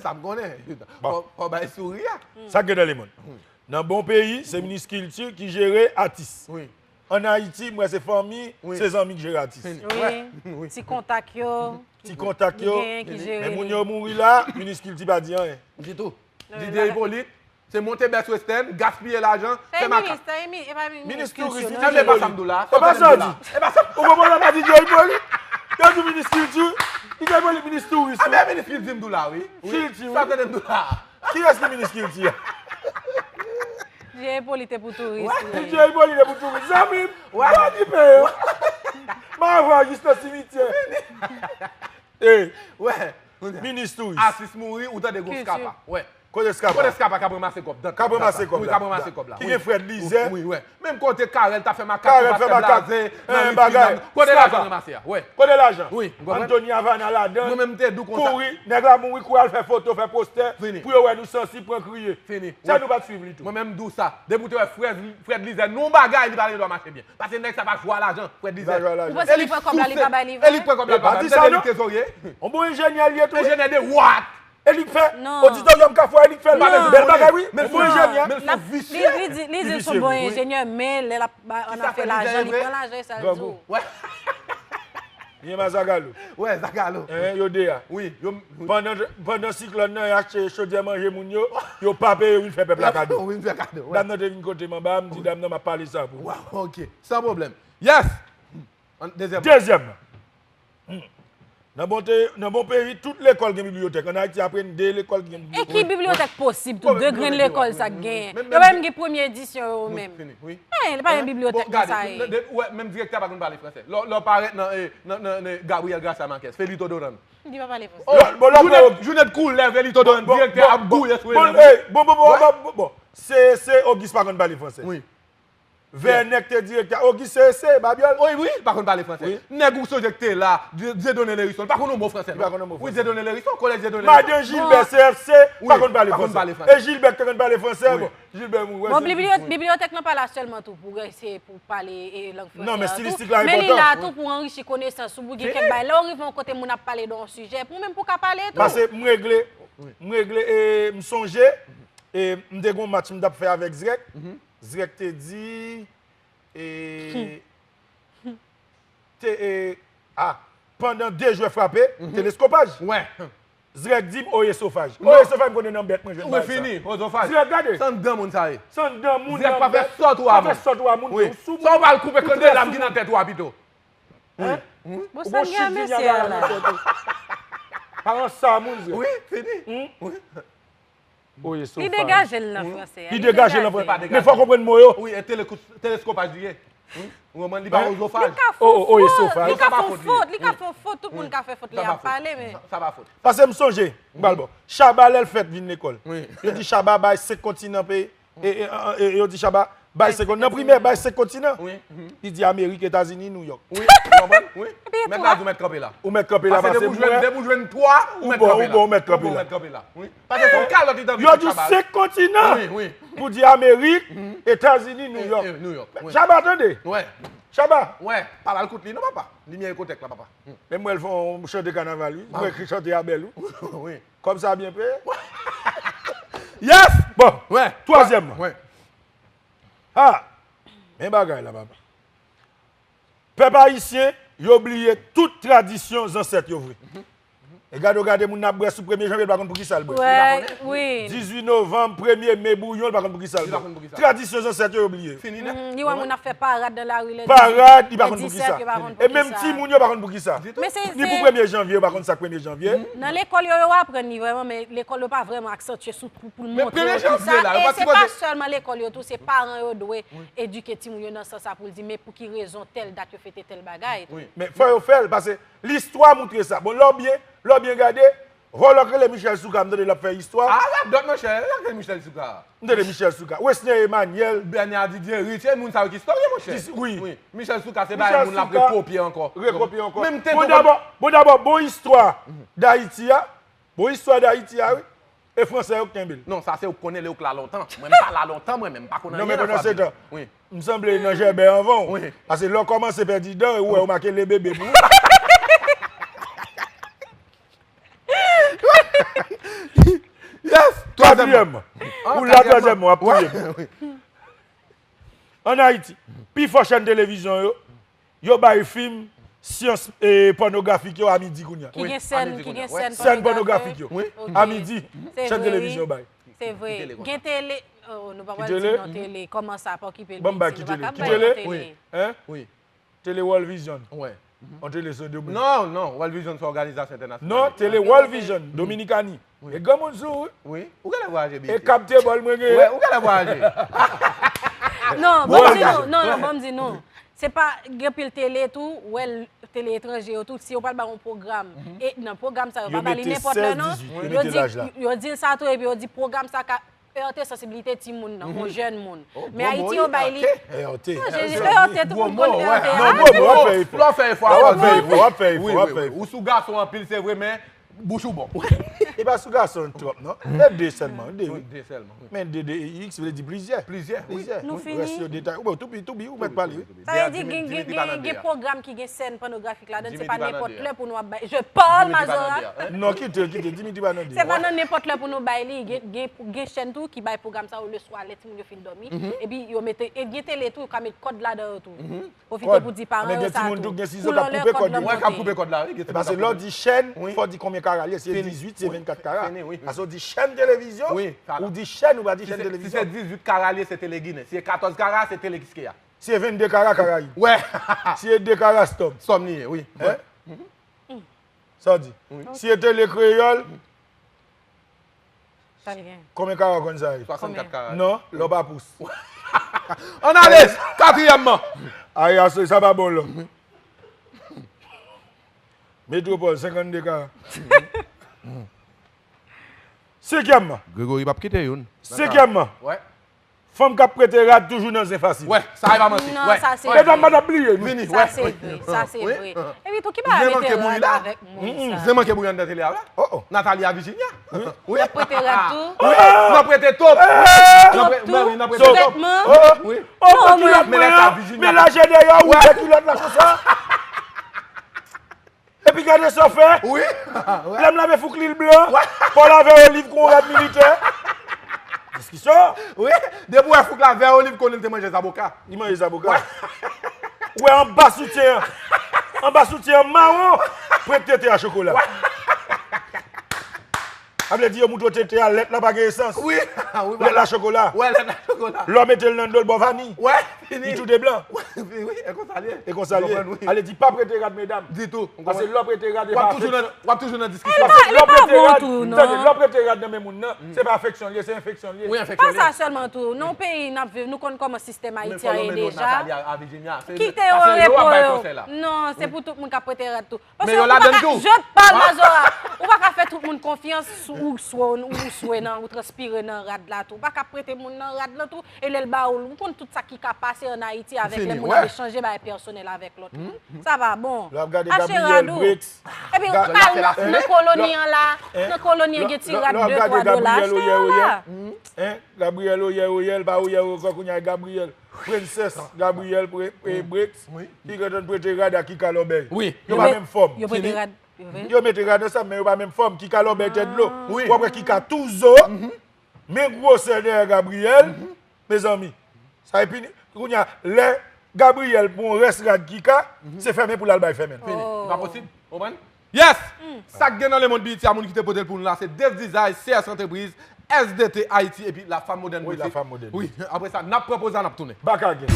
Sa m konnen. Bon. Fò, fò bay souri a. Sa k gen nan lemonn? Nan bon peyi, se Minis Kilti ki jere atis. Wi. Ann Ayiti, m wè se fanmi, Wi. Se zanmi k jere atis. Fini. Wi. Wi. Ti kontak yo. Ti kontak yo. Gen ki jere Men moun li. Yo mouri la, Minis Kilti pa di anyen. Ditou. Non, Didier la- Hippolyte, se monte bè sou Estèn, gaspiye lajan, Se fè makak. Minis, se Minis, e pa Minis Minis Kilti, Touris, non? Didier Ebyen, e pa sa m di w la. E pa sa w di. E pa sa. Ou konprann sa m di Didier Hippolyte? Yo di Minis Kilti. Didier Hippolyte, Minis Touris. A, men Minis Kilti m di w la, wi. Wi. Kilti, wi. Sa w tande m di w la. Kiyès ki Minis Kilti a? Didier Hippolyte pou touris. Wi. Didier Hippolyte pou touris. Zanmi m, Wi. Bò ki pen yo. M a vwa jis nan simityè. E, Wè. Minis Touris. Atis mouri, ou tande gwo Kilti. Skapa. Wè. Kote Skapa? Kote Skapa k ap ranmase kòb? Dat, K ap ranmase dat, kòb wi, la. k ap ranmase kòb la. Ki Wi. Gen Fred Lizè. Wi, wi. Menm kote Karèl ta fè makak, Karèl sou fè Pastè makak. Blaze, Eh, nan bagay. Lit Finam. Kote Skapa. lajan ranmase a? Wè. Kote lajan? Wi, m konprann. Anthony Havana ladan. Mwen menm te di w konsa. Kouri, nèg la mouri, kouri al fè foto, fè postè. Fini. Pou yo wè nou sansi pran kriye. Fini. Sa Wi. Nou pa t swiv li tou. Mwen menm m di w sa. Depi w te wè Fred, Fred Lizè, nou bagay, li pa gen dwa mache byen. Paske nèg sa pa jwe a lajan, Fred Lizè. Pa jwe a lajan. Ou panse li pran kòb la, li pa bay li E vre? li k pran kòb la, E pa li di pa sa, bay. non. Li te zorye. On bon enjenyè li ye tou. Enjenyè de what? E li k fè Non. Auditorium Kafou, e li k fè l. Li pa gen Bèl bon bagay, wi. Men On bon li- enjenyè. Men li L ap- sou visye. Li, li di, li di l se on bon Visye, wi. Enjenyè, men lè l ap ba- an Kisa afè Fred lajan, Lizè li vre? Pran lajan, e sa l di Gangou. w. Wè. Li renmen Zagalo. Wè, Zagalo. Hein, yo de a. Wi, yo. Wi. Pandan, pandan siklòn nan, y achte chodyè manje moun yo, yo pa peye, yo vin fè pèp la kado. Yo vin fè kado. Wè. Dam nan te vin kote m anba, m di dam nan, m ap pale sa pou ou. Waw, ok. San pwoblèm. Yes! An, dezyèm. Dezyèm. Hmm. Nan bon, te, nan bon peyi, tout lekòl gen bibliyotèk. Ann Ayiti, apre n de lekòl ki gen E ki bibliyotèk posib tou? De grenn lekòl sa k genyen. Yo pa menm gen premye edisyon yo menm. Fini, wi. Eh, li pa gen bibliyotèk nan sa ye. Ou wè, menm direktè a pa konn pale fransè. Lè w parèt nan, eh, nan, nan, nan Gabriel Garcia Marquez, Felito Doran. Li pa pale fransè. Bon, bon, bon, Jounen, jounen de koulè, Felito Doran, direktè ap gouye sou bon, Renan. Bon, bon, bon, bon, bon, bon. Se, se Ogis pa konn pale fransè. Wi. Vernet te direktè. Ogis se, se, Babyòl. Wi, wi, li pa konn pale fransè. Wi. Nèg ou sonje k te la, Dieudonné Lhérisson, li pa konn yon mo fransè, non. Li pa konn yon mo fransè. Wi, Dieudonné Lhérisson, kolèj Dieudonné Madan Lhérisson. Gilbert, C F C, Wi, pa konn pale pa konn fransè. pale fransè. E Gilbert te konn pale fransè, Wi. Bon, Gilbert mouri. Bon, bibliyot- bibliyotèk nan pa la sèlman tou pou eseye pou pale e lang fransè. Non, men Tou. stilistik la Men li enpòtan. La tou pou anrichi konesans ou, pou gen kèk bagay. Lè w rive yon kote moun ap pale de yon sijè, pou menm pou ka pale tou. Paske m regle, m regle, e, m sonje, e, m te gon match m t ap fè avèk Zrèk. Zrèk te di, e, te, e, a, pandan de jwè frape, teleskopaj. Wè. Zrèk di m oye sofaj. Oye sofaj, m konnen nan bèt mwen jwenn bagay sa. Fini, ozofaj. Zrèk gade. San dan moun sa ye. San dan moun Zrèk pa fè sòt ou a moun. Pa fè sòt ou a moun. Wi. Sa w pa al koupe kandela m ki nan tèt ou a pito. Hein? Bon, sa gen an mesye a la. Pa an sa moun Zrèk. Wi, fini. Wi. Oye sofaj. Li degaje l nan fransè a. Li degaje l nan fransè. Pa degaje. Men fò w konprann mo yo. Wi, e tele- teleskopaj li ye. Wi. Ou konprann, li pa ozofaj. Li ka fè Oh, oh, oye fot, sofaj. li ka Sa pa fè fot li. fot, li ka fè fot, tout moun ka fè fot, li Sa pa ap fot. Pale, men. Sa pa fot. Paske m sonje, m pral bon. Shabba lè l fèt vin lekòl. Wi. Yo di Shabba bay senk kontinan peyi. E, e, e, e, yo di Shabba bay senk kontinan. Nan primè, bay senk kontinan. Wi. Li di Amerik, Etazini, Nouyòk. Wi, ou konprann? Wi. Epi Mèt etwa. la di ou mèt kanpe la. Ou mèt kanpe la, Paske paske depi ou jwenn, mwen, depi ou jwenn twa, ou ou mèt bon, kanpe ou bon, ou la. mèt kanpe Ou bon, la. Mèt kanpe la. Wi. Paske se yon kalòt li t anvi Yo fout di Shabba. Senk kontinan Wi, wi. Pou di Amerik, Etazini, Nouyòk. E, Nouyòk, wi. Shabba, tande. Wè. Shabba. Wè. Pa ba l kout li, non, papa. Limyè ekotèk la, papa. Men mwen l fè yon chante kanaval, wi. Mwen ekri chante a bèl, wi. Wi. Kòb sa byen peye. Yes! Bon, Wè. Twazyèm. Wè. Ha! Men bagay la, papa. Pèp ayisyen, yo bliye tout tradisyon zansèt yo vre. E gade, w gade moun nan ap bwè sou premye janvye, l pa konn pou ki sa l bwè. Wè, wi. Dizuit novanm, premye me, bouyon, l pa konn pou ki sa l Li pa bwè. konn pou ki sa. Tradisyon zansèt yo, yo bliye. Fini nèt. Mm, li wè moun ap fè parad nan lari lè Parad, li pa konn pou ki disèt, sa. yo pa konn E pou menm ki sa. Timoun yo pa konn pou ki sa. Ditou. Men se, Ni se pou premye janvye, yo pa konn sa k premye janvye. Nan lekòl yo, yo aprann li vrèman, men lekòl yo pa vrèman aksantye sou pou, pou l Men montre premye yo tou sa. janvye la, yo E pa se pa sipoze sèlman lekòl yo tou, se paran yo dwe edike timoun yo nan sans sa pou l di, men pou ki rezon tèl dat yo fete tèl bagay. Wi. Men fò yo fè l, paske listwa montre sa. Bon, lè w byen, lè w byen gade, vòlò k rele Michel Soukar, m tande l ap fè istwa. A, radòt, monchè, radòt Michel Soukar. M tande Michel Soukar. Wesner Emmanuel. Bernard Didier Rich, e moun sa yo ki istoryen, monchè. Dis-, wi. Wi. Michel Soukar, se Michel bagay moun l ap Soukar, rekopye ankò. Rekopye ankò. Menm te Bon, tou- dabò, bon, dabò, bon istwa Dayiti a. Bon istwa Dayiti a, wi. E fransè yo k kenbe l. Non, sa se ou k konnen lè ou k la lontan. Mwen, m pa la lontan, mwen menm. M pa konn Non, anyen men nan sa w ap di. pandan se tan, m sanble nan Jèbè anvan w. Wi. Paske lè w kòmanse pè didan, ou wè, ou make le bebe pou ou. Yes! Twazyèm. Ou la twazyèm, w ap touye m. Wi. Ann Ayiti, pifò chèn televizyon yo, yo bay fim syans e pònografik yo a midi kounye a. Ki gen sèn, ki gen sèn pònografik yo. A midi, chèn televizyon yo bay. Se vre. Gen tele, oh, nou pa pral di non tele. Kòman sa, pa okipe l. Banm bay ki tele. Ki tele? Hein? Tele World Vision. Yon tele se Dominiken. Non, non, World Vision se òganizasyon entènasyonal. Non, tele World Vision, Dominikani. E granmoun sou ou. Wi. Ou genlè vwayaje, Beyonce. E kapte bòl mwen genyen. Ou genlè vwayaje. Non, ban m di nou. Non, non, ban m di nou. Se pa, gen pil tele tou, ou wè tele etranje yo tou, si yo pral ba yon pwogram, e nan pwogram sa, yo pa ba li nenpòt lè non. Yo di, yo di l sa tou, epi yo di pwogram sa ka heurte sansibilite timoun nan, yon jèn moun. Men Ayiti, yo bay li. Heurte. Non, Jezi, heurte, tout moun konn heurte. Non, gwo mo, w ap fè efò. Lè w fè efò, w ap fè efò, w ap fè efò, w ap fè efò. Ou sou gason anpil, se vre, men bouch ou bon. E pa sou gason twòp, non. E de sèlman, de, wi. De sèlman, wi. Men de, de, X vle di plizyè. Plizyè, wi. Plizyè. Nou fini. Rès yo detay. Bon, toubi, toubi, ou mèt pale, wi. Sa vle di, gen, gen, gen, gen pwogram ki gen sèn pònografik ladan, se pa nenpòt lè pou nou ap bay. Je parle, Mazora. Non, kite, kite, Dimitri pa nan de. Se pa nan nenpòt lè pou nou bay li. Gen, gen, gen chèn tou ki bay pwogram sa yo le swa, lè timoun yo fin dòmi. Epi yo mete, e gen tele tou, yo ka met kòd ladan yo tou. Pwofite pou di paran yo sa tou. Gen timoun tou, gen sizo k ap koupe kòd yo. Wi, k ap koupe kòd la, wi. E paske lè w di chèn, fò w di konbyen kara l ye, si se dizuit, si se vennkat kara. Paske w di chèn televizyon, ou di chèn, ou pa di chèn televizyon. Si se dizuit kara l ye, se tele ginen. Si se katòz kara, se tele Kiskeya. Si se vennde kara, Karayib. Wè. Si se de kara, Stòm. Stòm li ye, wi. Hein? Sa w di? Si se tele kreyòl, konbyen kara w konn sa ye? Swasannkat kara. Non, lò pa pous. Ann ale! Katriyèmman. Ay, aso, sa pa bon lò. Metwopòl, senkannde kara. Senkyèmman. Gregory p ap kite youn. Senkyèmman. Wè. Fanm k ap prete rad toujou nan zen fasil. Wè, sa e pa manti. Non, sa se vre. Medam, pa t ap bliye nou. Vini, wè. Sa se vre, sa se vre. Epi tou, ki bagay mete rad avèk moun sa? Zen manke bouyi anndan tele a, wè. Oh, oh. Natalia Virginia. Wi. Y ap prete rad tou? Wi, n ap prete top. Top tou? Sou vètman? Wi. Oh, kilòt mwen an. Men lajè dèyè, ou ouvè kilòt la konsa. Epi gade sa w fè. Wi. Lè m lave fouk li l blan. Wè. Fò w lave oliv kon rad militè. Diskisyon. Wi. Depi w wè fouk la vè oliv, konnen l te manje zaboka. Li manje zaboka. Wè. Ou wè anba soutyen an. Anba soutyen an mawon. Pwent tete a chokola. Wè. Sa vle di yo moutre w tete a, lèt la pa gen esans. Wi, wi, wi. Lèt la chokola. Wè, lèt la chokola. Lè w mete l nan dlo, l ba w vani. Wè, fini. Li tou de blan. Wè, wi, wi, e konsa l ye. E konsa l ye. Ou konprann, wi. Ale di pa prete rad medam. Ditou. Paske lè w prete rad, e pa afeksyon. W ap toujou nan diskisyon. Paske lè w prete rad, tande, lè w prete rad nan men moun nan, se pa afeksyon l ye, se enfeksyon l ye. Wi, enfeksyon l ye. Pa sa sèlman tou. Nan yon peyi n ap viv, nou konn kòman sistèm Ayiti an ye deja. Kite yo an repo yo. Non, se pou tout moun k ap prete rad tou. Men yo ladann tou. Je parle, Mazora. Ou pa ka fè tout moun konfyans, ou swe, ou swe nan, ou transpire nan rad la tou. Ou pa ka prete moun nan rad lan tou, e lè l ba ou l, ou konn tout sa ki ka pase ann Ayiti avèk lè moun ap echanje bagay pèsonèl avèk lòt moun. Sa pa bon. Lè w ap gade Gabriel Brix. Epi ou al nan koloni an la, nan koloni an gen ti rad de twa dola, achte yo la. Hein? Gabriel Oyè Oyèl, pa Oyè Oyè ankò, kounye a e Gabriel. Princess Gabriel Brix, ki gentan prete rad a Kika Lòbèy. Wi. Yo pa menm fòm. Yo prete rad, yo vre. Yo mete rad ansanm, men yo pa menm fòm. Kika Lòbèy tèt dlo. Wi. W ap wè Kika tou zo, men gwosè dèyè Gabriel. Mezanmi. Sa epi, kounye a, lè Gabriel pran rès rad Kika, se fèmen pou l al bay fèmen. Fini. Pa posib. Ou konprann? Yes! Sa k gen nan lemonn biyiti a, moun ki te pote l pou nou la, se Dave Design, C S Entreprise, S D T Haiti, epi La Femme Moderne Boutique. Wi, La Femme Moderne Boutique. Wi, apre sa, n ap pran poz la, n ap tounen. Back again.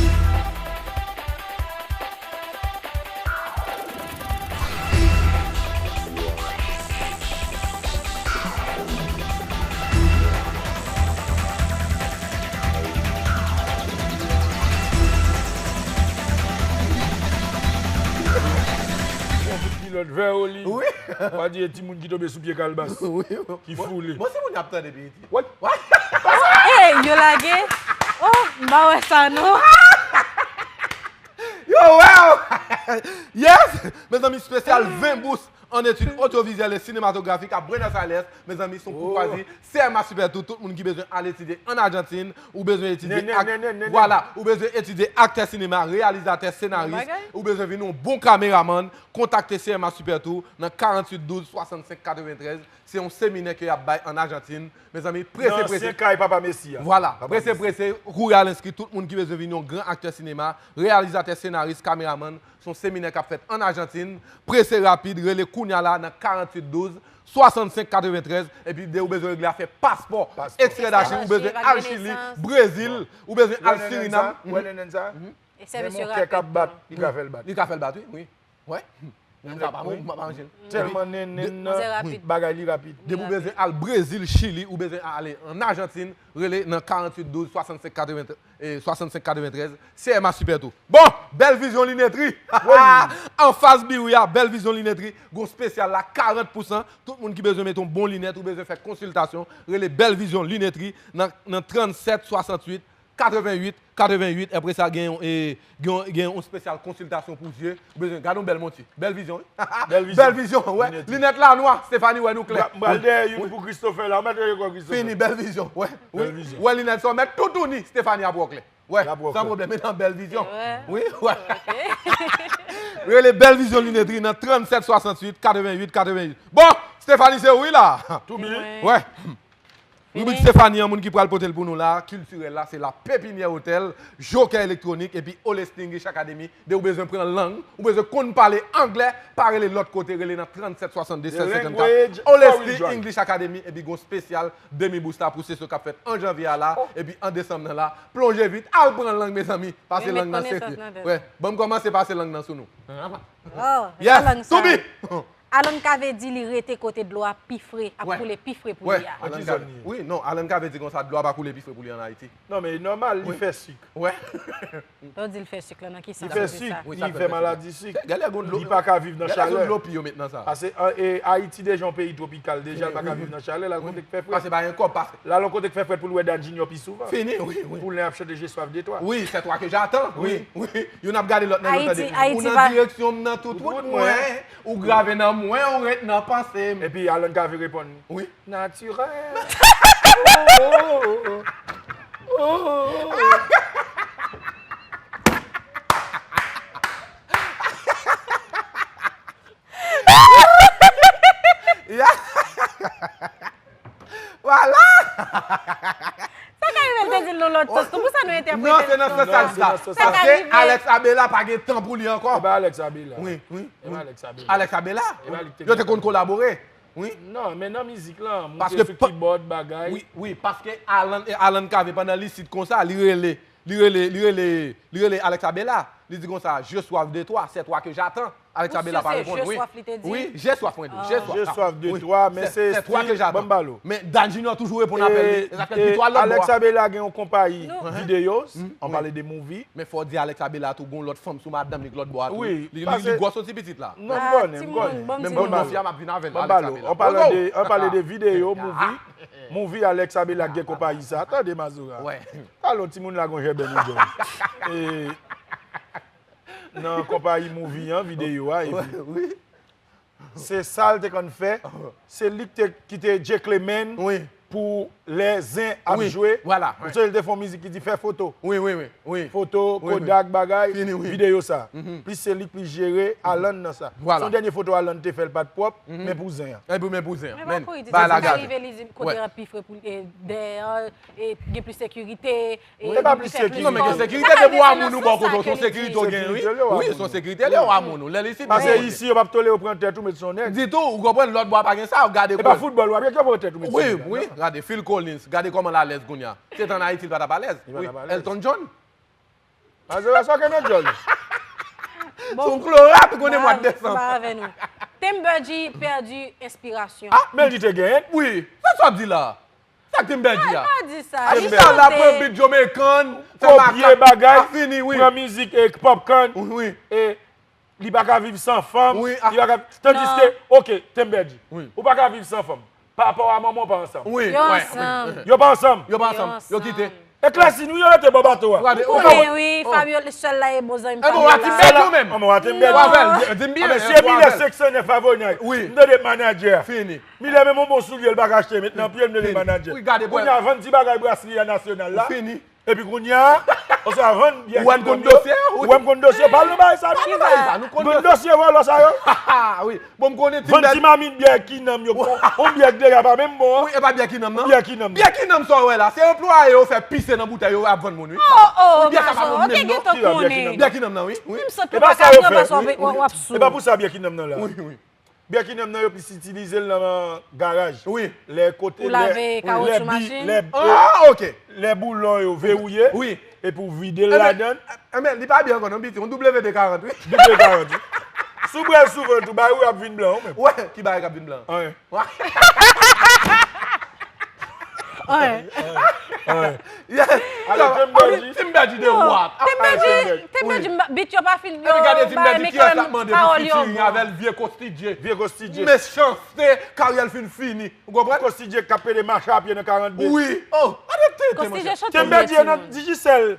Yon kout kilòt vè oliv. Wi. Pa di e timoun ki tonbe sou pye kalbas. Wi. Ki foule. Bon, se moun y ap tande piti. Ey, yo lage. Oh, m pa wè sa non. Yo, wow! Yes! Mezanmi, espesyal ven bous. en études audiovisuelles et cinématographiques à Buenos Aires. Mezanmi, se yon koukwazi. C M A Super Tour, tout moun ki bezwen al etidye an Ajantin, ou bezwen etidye ak, vwala, ou bezwen etidye aktè sinema, reyalizatè, senaris, ou bezwen vin yon bon kameramann, kontakte C M A Super Tour nan karanntuit douz swasannsenk katreventrèz. Se yon seminè ke y ap bay an Ajantin. Mezanmi, prese, prese. Nan ansyen kay Papa Messi a. Vwala, prese, prese, kouri al enskri tout moun ki bezwen vin yon gran aktè sinema, reyalizatè, senaris, kameramann. Se yon seminè k ap fèt an Ajantin. Prese, rapid, rele kounya la nan karanntuit douz swasannsenk katreventrèz. Epi de ou bezwen regle afè paspò, ekstrè dachiv, ou bezwen al Chili, Brezil, ou bezwen al Sirinam. Men mon kè k ap bat, li ka fè l bat. Li ka fè l bat, wi, wi. Wè. Moun sa pa bon, m pa manje l. Tèlman nenenn nan bagay li rapid. Depi ou bezwen al Brezil, Chili, ou bezwen ale an Ajantin, rele nan karanntuit douz swasannsenk katreventrèz, C M A Super Tour. Bon, Bèl Vizyon Linetri. Anfas Biwi a, Bèl Vizyon Linetri, gon espesyal la, karant pousan. Tout moun ki bezwen mete yon bon linèt, ou bezwen fè konsiltasyon, rele Bèl Vizyon Linetri nan, nan trannsèt swasanntuit, katreventuit, katreventuit, apre sa gen yon, e, gen yon, gen yon espesyal konsiltasyon pou zye. Ou bezwen gade yon bèl monti. Bèl Vizyon, wi. Bèl Vizyon, wè. Linèt la nwa, Stephanie wè nou klè. M pral dèyè youn pou Christopher la, ou mèt rele kò Christopher. Fini, Bèl Vizyon, wè. Wè linèt sa, ou mèt toutouni, Stephanie ap wè w klè. Wè, san pwoblèm, e nan Bèl Vizyon. Wi, wè. Rele Bèl Vizyon Linetri nan trannsèt swasanntuit, katreventuit, katreventuit. Bon, Stephanie, se ou wi la. Tou byen. Wè. Ribrik Stephanie an, moun ki pral pote l pou nou la, kiltirèl la, se La Pépinière Hôtel, Joker Electronic, epi Holistic English Academy. De ou bezwen pran lang, ou bezwen konn pale anglè, pa rele lòt kote, rele nan trannsèt swasannde sèz senkannkat. Holistic English Academy, epi gon espesyal demi booster pou sesyon k ap fèt an janvye a la, epi an desanm nan la. Plonje vit, al pran lang, mezanmi. Pase lang nan serye. Wè, ban m kòmanse pase lang nan sou nou. Yes, Toubi! Alan Cavé di li rete kote dlo a pi fre, ap koule pi fre pou li a. Wi, non, Alan Cavé di konsa, dlo a pa koule pi fre pou li an Ayiti. Non, men e nòmal, li fè sik. Wè. Lè w di l fè sik la, nan ki sans ou di sa? Li fè sik, li fè maladi sik. Li pa ka viv nan chalè. Dlo pi yo met nan sa. Paske, e, Ayiti deja yon peyi twopikal, deja l pa ka viv nan chalè, l al kote k fè frèt. Paske pa gen kòb, paske. L al yon kote k fè frèt pou l wè Dad Junior pi souvan. Fini, wi, wi. Pou lè ap chante Je soif de toi. Wi, c'est toi que j'attends. Wi, wi. Youn ap gade lòt nan yo tande. Ou nan direksyon m nan tout wout mwen. Ou grave nan mwen, ou ret nan panse m. Epi Alan Cavé reponn. Wi. Naturel. Oh, oh, oh, oh. Oh, oh, oh. Vwala! Sa ka rive l te di l nan lòt sans tou, pou sa nou entèprete l. Non, se nan sans sa l di la. Paske Alex Abela pa gen tan pou li ankò. E pa Alex Abela. Wi, wi. E pa Alex Abela. Alex Abela. Yo te konn kolabore. Wi. Non, men nan mizik lan, moute sou kibòd, bagay. Wi, wi, paske Alan, e Alan Cavé pandan li sit konsa, li rele, li rele, li rele, li rele Alex Abela. Li di konsa, Je soif de toi, c'est toi que j'attends. Alex Abela pa reponn, wi. Wi, Je soif, mwen di, Je soif. Je soif de toi, men se stil, ban m pale w. Men Dad Junior toujou reponn apèl li. E sa fè l pi twal lòt bò a. Alex Abela gen yon konpayi videyo, an pale de movie. Men fò w di Alex Abela tou gon lòt fanm sou madanm li k lòt bò a tou. Wi, li, li gwòs soti pitit la. Non, m konnen, m konnen. Men bon, bon, fi a m ap vin avè l, Alex Abela. An pale de, an pale de videyo, movie. Movie Alex Abela gen konpayi sa. Tande Mazora. Wè. Talon timoun la gon jèbè nan djòl. E, nan konpayi movie an, videyo a, epi. Se sa l te konn fè. Se li ki te, ki te jekle men pou lè zen ap jwe. Ou sonje l te fè yon mizik ki di fè foto. Wi, wi, wi, wi. Foto, Kodak, bagay, videyo sa. Plis se li k plis jere Alan nan sa. Se yon dènye foto Alan te fè l pa t pwòp, men pou zen an. Men pou zen an. Men pa kouri di sa, sa ka rive li di kote an pi fre pou, e, dèyè, e, gen plis sekirite. E pa plis sekirite. Non, men gen sekirite depi w a moun ou bò kote w, se yon sekirite w gen, wi. Wi, se yon sekirite lè w a moun ou. Lè li si. Paske isi, yo p ap tolere w pran tèt ou met sou yon nèg. Ditou, ou konprann, lòt bò a pa gen sa, gade. E pa foutbòl w ap jwe, ki w ap pran tèt ou met sou yon nèg. Wi, wi, gade Phil Collins, gade kòman l alèz kounye a. Se t an Ayiti, l pa t ap alèz. Wi, Elton John. Mazora, sa w gen nan djòl? Bon, sou Flora, tou konnen mwa desanm. Ba avè nou. Tembergy pèdi enspirasyon. Ah, men li te genyen. Wi, sa sa di la? Sa Tembergy a? Pa di sa. Li chante. Pran beat Jamaican, fè makak, bagay, fini, wi. Pran mizik, e, Popcaan. Wi. E li pa ka viv san fanm. Wi, li pa ka, tandiske, ok, Tembergy. Wi. Ou pa ka viv san fanm. Papa w a manman w pa ansanm. Wi. Yo ansanm. Yo pa ansanm. Yo kite. Eklèsi nou, yo rete bò bato a. Ou konnen, wi, Fabio, sèl la e bon zanmi m, Fabio la. Sèl la, anmè, w a te m bèdi. Anmè, si Emile senk san nèf Avonay, m tande manadjè a. Fini. Milè menm yon bon soulye, l pa ka achte, met nan pye l, m tande manadjè. Kounye a, vann ti bagay brasri a nasyonal la. Epi kounye a, oswa vann byè Kingdom yo. Ou wè m konn dosye, pale nan bagay sa, non. M konn dosye vòlò sa yo. Wi. Bon, m konnen ti bèt. Vann ti mamit byè Kinanm yo. Yon byè k deja pa menm bon an. Wi, e pa byè Kinanm, non? Byè Kinanm. Byè Kinanm sa w wè la, se anplwaye yo fè pise nan boutèy yo ap vann moun, wi. Oh, oh, byè sa pa bon menm, non? Byè Kinanm nan, wi, wi. Menm sot yo pa ka pran paske w ap sou. E pa pou sa byè Kinanm nan la. Wi, wi. Byè Kinanm nan yo plis itilize l nan garaj. Wi. Lè kote, lè, lè bi, lè, ah, ok. Lè boulon yo verouye. Wi. Epi w vide l ladan. Enben, li pa byen ankò non, piti. Yon W D karant, wi. W D karant, wi. Si w bwè l souvan tou, bagay ou ap vin blan, ou menm. Wè, ki bagay k ap vin blan? Anyen. Anyen. Yes. Ale, Tim Bèdi. Tim Bèdi de wap. Tim Bèdi, Tim Bèdi, bit yo pa fin, yo bay men kanmenm pawòl yo bon. Vye Kostidye. Vye Kostidye. Mechanste, karyè l fin fini. Ou konprann? Kostidye k ap pede mache a pye nan karant de. Wi. Oh, gade tenten, monchè. Tim Bèdi nan Digicel.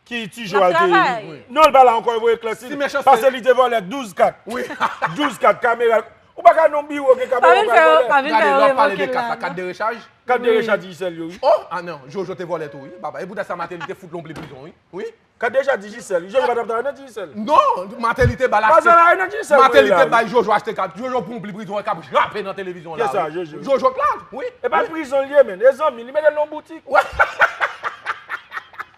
Ki Ti Jo al te. Non, l pa la ankò, yo voye klèsi. Paske li te vòlè douz kat. Wi. Douz kat, kamera. Ou pa ka nan yon biwo gen kamera ou pral vòlè. Gade, lè w ap pale de kat la, kat de rechaj? Kat de rechaj Digicel yo, wi. Oh, ah non, Jojo te vòlè tou, wi, papa. E poutèt sa, Martelly te fout l yon pli prizon, wi. Wi. Kat de rechaj Digicel, wi. Jojo pa t ap travay nan Digicel. Non, Martelly te ba l achte. Martelly te bay Jojo achte kat. Jojo pran yon pli prizon, k ap jape nan televizyon la, wi. Kisa, Jojo? Jojo Clark, wi. E pa prizon l ye, menn. E zanmi, li mete l nan yon boutik. Wi.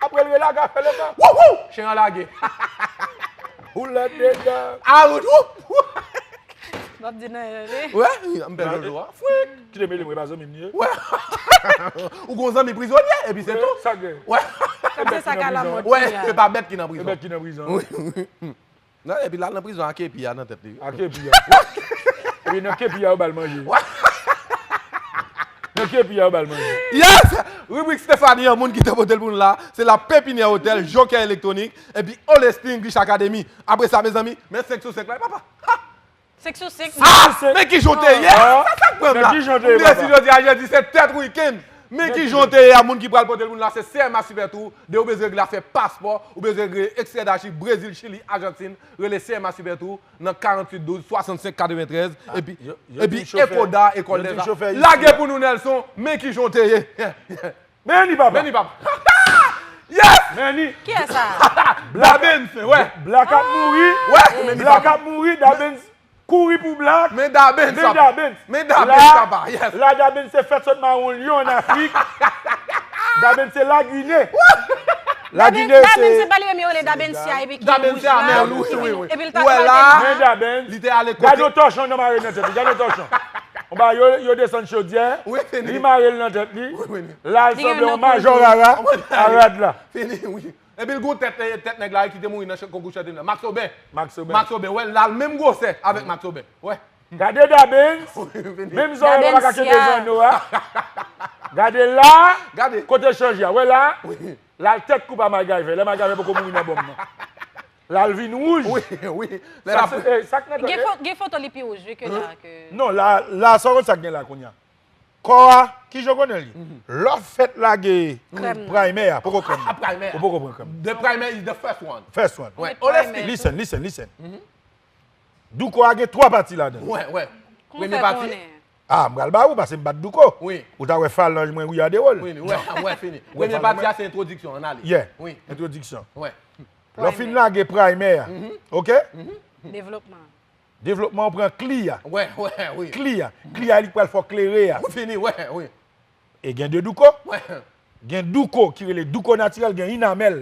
Apre l relaga fè letan. Wou, wou! Chen an lage. Ou la dedan. A, wou, wou. W ap di nan erè. Wè, m pè Jojo a. Fwik. Kite mele mwen, e pa zanmi m li ye. Wè. Ou gon zanmi prizonye, epi se tou. Sa gen. Wè. Kòm se sa k alamòd. Wè, se pa bèt ki nan prizon. Se bèt ki nan prizon. Wi. Non, epi l al nan prizon ak kepi a nan tèt li. Ak kepi a. Epi nan kepi a, yo ba l manje. Nan kepi a, yo ba l manje. Yes! Ribrik Stephanie an, moun ki te pote l pou nou la, se La Pépinière Hôtel, Joker Électronique, epi Olestin English Academy. Apre sa, mezanmi, men senk sou senk la, papa. Ha! Senk sou senk. Ah! Men ki jan w te ye? Sa, sa k pran m la? M resi jodi a jedi, se tèt wikenn. Men ki jan w te ye a, moun ki pral pote l moun la, se C M A Super Tour. De ou bezwen regle afè paspò, ou bezwen regle ekstrè dachiv Brezil, Chili, Ajantin, rele C M A Super Tour nan karanntuit douz swasannsenk katreventrèz, epi, epi Ekoda, Ekòl Dèza. Lage pou nou, Nelson, men ki jan w te ye. Men ni papa. Men ni papa. Yes! Men ni. Kiyès sa? Black. Dabens, wè. Black ap mouri. Wè, men ni papa. Black ap mouri, Dabens kouri pou Black. Men Dabens, men Dabens. Men Dabens, papa, yes. La Dabens se fèt sòt mawon lyon an Afrik. Dabens se Lagine. Lagine se. Dabens se pa li menm yo rele Dabensia epi ki wouj la. Dabens se amè, wi, wi, wi. Epi l ta. Wè la. Men Dabens. Li te ale kote. Gade yon tòchon nan mare nan tèt li. Gade yon tòchon. Bon, ba, yo, yo desann chodyè, li mare l nan tèt li. Wi, wi, wi. La, l sanble yon majò rara a rad la. Fini, wi. Epi l gon tèt, eh, tèt nèg la ki te mouri nan chan-, konkou chante la. Max Aubin. Max Aubin. Max Aubin, wè, l al menm gwosè avèk Max Aubin. Wè. Gade Dabens. Fini. Menm zòrèy la pa ka kenbe zanno a. Gade la. Gade. Kote chanje a. Wè la. Wi. La l tèt koupe a MacGyver. Lè MacGyver poko mouri nan bonm nan. La l vin wouj. Wi, wi. Lè l ap. Sa k nan tèt. Gen fo-, gen foto li pi wouj, wi, ke la, ke. Non, la, la, sa w konn sa k gen la kounye a. Kò a, ki jan w konnen li? Lè w fèk lage primer a, poko krèm. Primer. Ou poko pran krèm. The primer is the first one. First one. Wè. Olestin. Listen, listen, listen. Douko a gen twa pati ladan. Wè, wè. Premye pati. Ah, m pral ba ou, paske m bat Douko. Wi. Ou ta wè falanj mwen wi a de wòl. Wi, wi, wè, wè, fini. Premye pati a se entwodiksyon, ann ale. Yeah, entwodiksyon. Wè. Lè w fin lage primer a, ok? Devlopman. Devlopman, ou pran kli a. Wè, wè, wi. Kli a. Kli a, li k pral fè w klere a. Ou fini, wè, wi. E gen de Douko. Wè. Gen Douko ki rele Douko natirèl, gen Inamèl.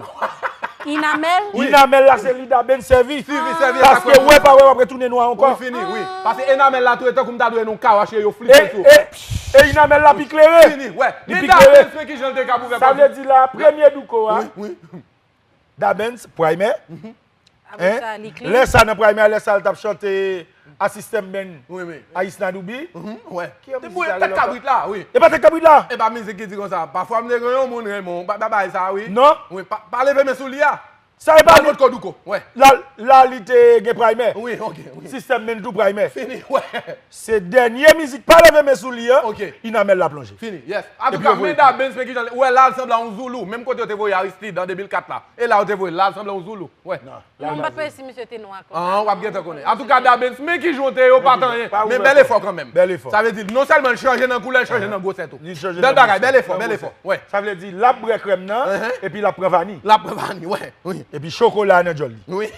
Inamèl? Wi. Inamèl la, se li Dabens sèvi. Sèvi, sèvi. Paske wè pa wè, w ap retounen nwa ankò. Wi, fini, wi. Paske Inamèl la tou, e tankou m ta dwe nou kawache, yo flite l sou. E, e, e Inamèl la pi klere. Fini, wè. Li pi klere. Men Dabens, men ki jan l te ka pou fè. Sa vle di la, premye Douko a. Wi, wi. Dabens, primer. Apre sa, li clean. Lè sa nan primer, lè sa l t ap chante A System Band, wi, wi. Ayisna Doubi. Wè. Ki mizik sa, tèt kabrit la, wi. E pa tèt kabrit la. E pa mizik ki di konsa. Pafwa m te gen yon moun renmen w, ba-, ba-, bay sa, wi. Non. Wi, pa, pa leve men sou li a. Sa e pa Albert Koduko, wè. La, la li te gen Primer. Wi, ok, wi. Sistèm Menjou Primer. Fini, wè. Se dènye mizik pa leve men sou li an, Inamel la plonje. Fini, yes. Antouka, men Da Benz, men kijan, ou wè la l sanble a yon Zoulou, menm kote yo te voye Aristide an de mil kat la. E la yo te voye l, la l sanble a yon Zoulou. Wè. Non, m pa t wè si misye te nwa konsa. Ah, w ap gentan konnen. Antouka, Da Benz, men kijan w te ye, ou pa t anyen. Men bèl efò kanmenm. Bèl efò. Sa vle di, non sèlman l chanje nan koulè, l chanje nan gwosè tou. Bèl bagay, bèl efò, bèl efò. Wè. Sa vle di, l ap bwè krèm nan, epi l ap pran vani. L ap pran vani, wè. Wi. Epi chokola nan djòl li. Wi.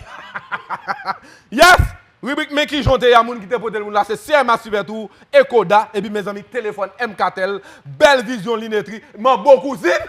Yes! Ribrik Men kijan w te ye a, moun ki te pote l pou nou la, se C M A Super Tour, Ekoda, epi mezanmi, telefòn M Katel, Bèl Vizyon Linetri, Manbo Kouzin.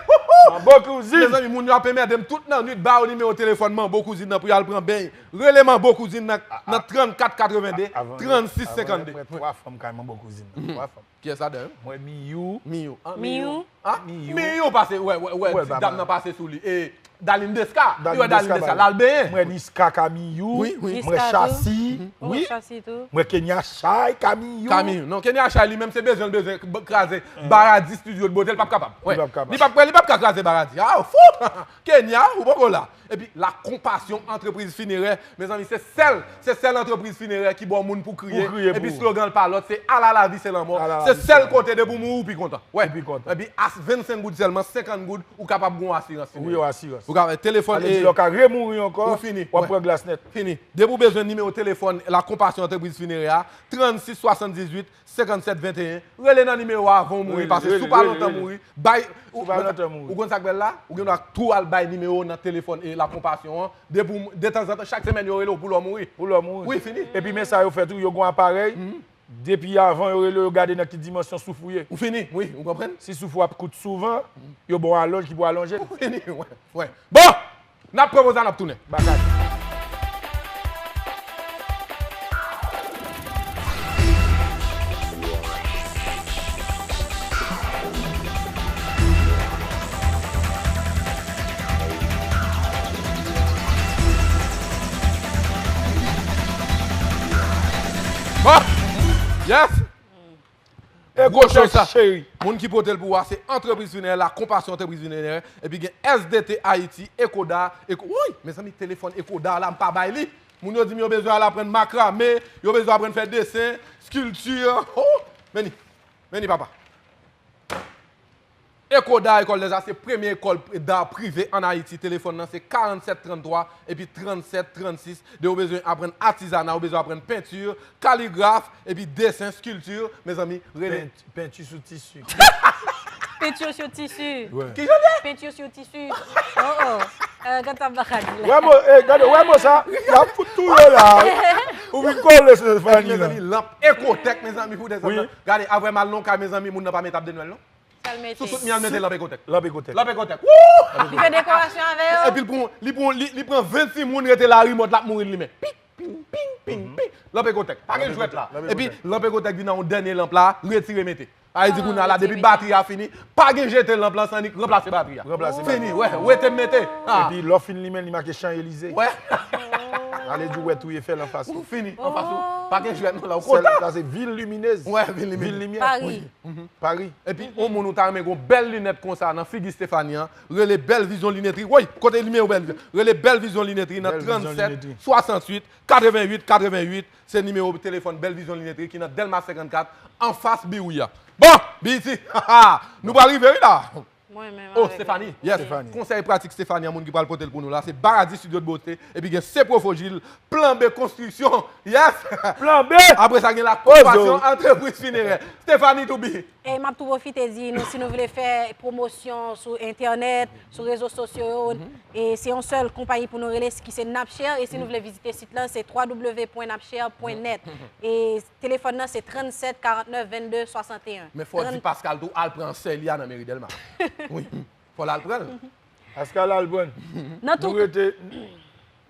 Manbo Kouzin. Mezanmi, moun yo ap enmède m tout nan nwit, ba yo nimewo telefòn Manbo Kouzin nan pou y al pran beny. Rele Manbo Kouzin nan, nan trannkat katrevende, trannsis senkannde. Mwen twa fanm kay Manbo Kouzin nan, twa fanm. Kiyès ladan yo? Mwen Miyou. Miyou. Ah, Miyou. Miyou. Ah, Miyou. Miyou pase, wè, wè, wè, ti dam nan pase sou li. E Dalin Deska. Yo wè Dalin Deska, l al benyen. Mwen Niska ka Miyou. Wi, wi. Mwen Chasi. Wi. Chasi tou. Mwen Kenya Chay ka Miyou. Ka Miyou. Non, Kenya Chay li menm se bezwen l bezwen b-, kraze Baradi Studio de Beauté, l p ap kapab. Wè. Li p ap kapab. Li p ap, li p ap ka kraze Baradi. Ah, fou! Kenya, ou poko la. Epi La Compassion Entreprise Funéraire, mezanmi, se sèl, se sèl antrepriz finerè ki ba w moun pou kriye. Pou kriye, epi slogan l pa lòt, se ala lavi se lanmò. Se sèl kote depi w mouri ou pi kontan. Wè. Ou pi kontan. Epi as vennsenk goud sèlman, senkant goud, ou kapab gen yon asirans finerè. Wi, yon asirans. Ou ka fè telefòn. Sa vle di lè w ka remouri ankò, w ap pran glas nèt. Fini. Depi w bezwen nimewo telefòn La Compassion Entreprise Funéraire a, trannsis swasanndizuit, senkannsèt venteyen, rele nan nimewo a avan w mouri, paske si w pa lontan mouri, bay, ou, ou konn sa k bèl la? Ou gen dwa tou al bay nimewo nan telefòn e La Compassion an, depi w, detanzantan, chak semèn yo rele w pou lè w mouri. Pou lè w mouri. Wi, fini. Epi men sa yo fè tou, yo gen yon aparèy, depi avan yo rele w, yo gade nan ki dimansyon souf ou ye. Ou fini, wi, ou konprann? Si souf ou ap kout souvan, yo ba w alonj ki pou alonje l. Ou fini, wè, wè. Bon! N ap pran poz la, n ap tounen. Bagay. Bon. Yes. Gwo cho sa. Moun ki pote l pou ou a, se Antrepriz Finerè, La Compassion Entreprise Funéraire, epi gen S D T Haïti, Ekoda, Eko-, woy, mezanmi, telefòn Ekoda la, m pa bay li. Moun yo di m yo bezwen al aprann makrame, yo bezwen aprann fè desen, skilti. Oh, men ni, men ni, papa. Ekoda, École des Arts, se premye ekòl da prive ann Ayiti. Telefòn nan se karannsèt tranntwa epi trannsèt trannsis. De ou bezwen aprann atizana, ou bezwen aprann penti, kaligraf, epi desen, skilti, mezanmi, rele. Penti, penti sou tisi. Penti sou tisi. Wè. Kijan l ye? Penti sou tisi. Oh, oh. Euh, gad sa m pa ka di la. Wè mo, eh, gade, wè mo sa, y ap fout touye w la. Ou vin kole Stefani la. Mezanmi, lanp Ekotèk, mezanmi, pou de zanmi. Gade, apre m al nan kay, mezanmi, moun nan pa met ab de Nwèl, non. Sou tout mi a l mete lanp Ekotèk. Lanp Ekotèk. Lanp Ekotèk. Wouh! Li fè dekorasyon avè yo. Epi l pran, li pran, li, li pran vennsis moun rete la rimòt l ap mouri li menm. Ping, ping, ping, ping, ping. Lanp Ekotèk. Pa gen jwèt la. Epi lanp Ekotèk vin nan yon dènye lanp la, retire mete. A, li di kounye a la, depi batri a fini, pa gen jete lanp lan san ni ranplase batri a. Ranplase batri. Fini, wè, wete mete. Ah. Epi lè w fin limen, li make Chan Elize. Wè. Ale di w wè touye fè l anfas ou. Ou fini, anfas ou. Pa gen jwèt non la, ou kontan. Sa se vil liminez. Wè, vil liminez. Vil limyè. Pari. Pari. Epi, yon moun ou ta renmen gon bèl linèt konsa nan figi Stefani an, rele Bèl Vizyon Linetri. Woy, kote nimewo Bèl Vizyon? Rele Bèl Vizyon Linetri nan trannsèt swasanntuit katreventuit katreventuit. Se nimewo telefòn Bèl Vizyon Linetri ki nan Dèlma senkannkat, anfas Biwi a. Bon, B E T, nou pral rive, wi, la. Mwen menm. Oh, avèk Stefani. Yes. Stefani. Konsèy pratik Stefani an, moun ki pral pote l pou nou la, se Baradi Studio de Beauté, epi gen Se Profojil, Plan B Konstriksyon. Yes. Plan B. Apre sa, gen La Compassion Entreprise Funéraire. Stefani Toubi. E m ap tou pwofite di nou, si nou vle fè pwomosyon sou entènèt, sou rezo sosyo yo, e se yon sèl konpayi pou nou rele, ki se Napshare, e si nou vle vizite sit lan, se w w w pwen napshare pwen nèt. E telefòn nan se trannsèt karantnèf vennde swasanteyen. Men fò w di Pascal tou al pran sè li a nan meri Dèlma. Wi. Fò l al pran l. Pascal al pran l. Nan tou. Nou rete,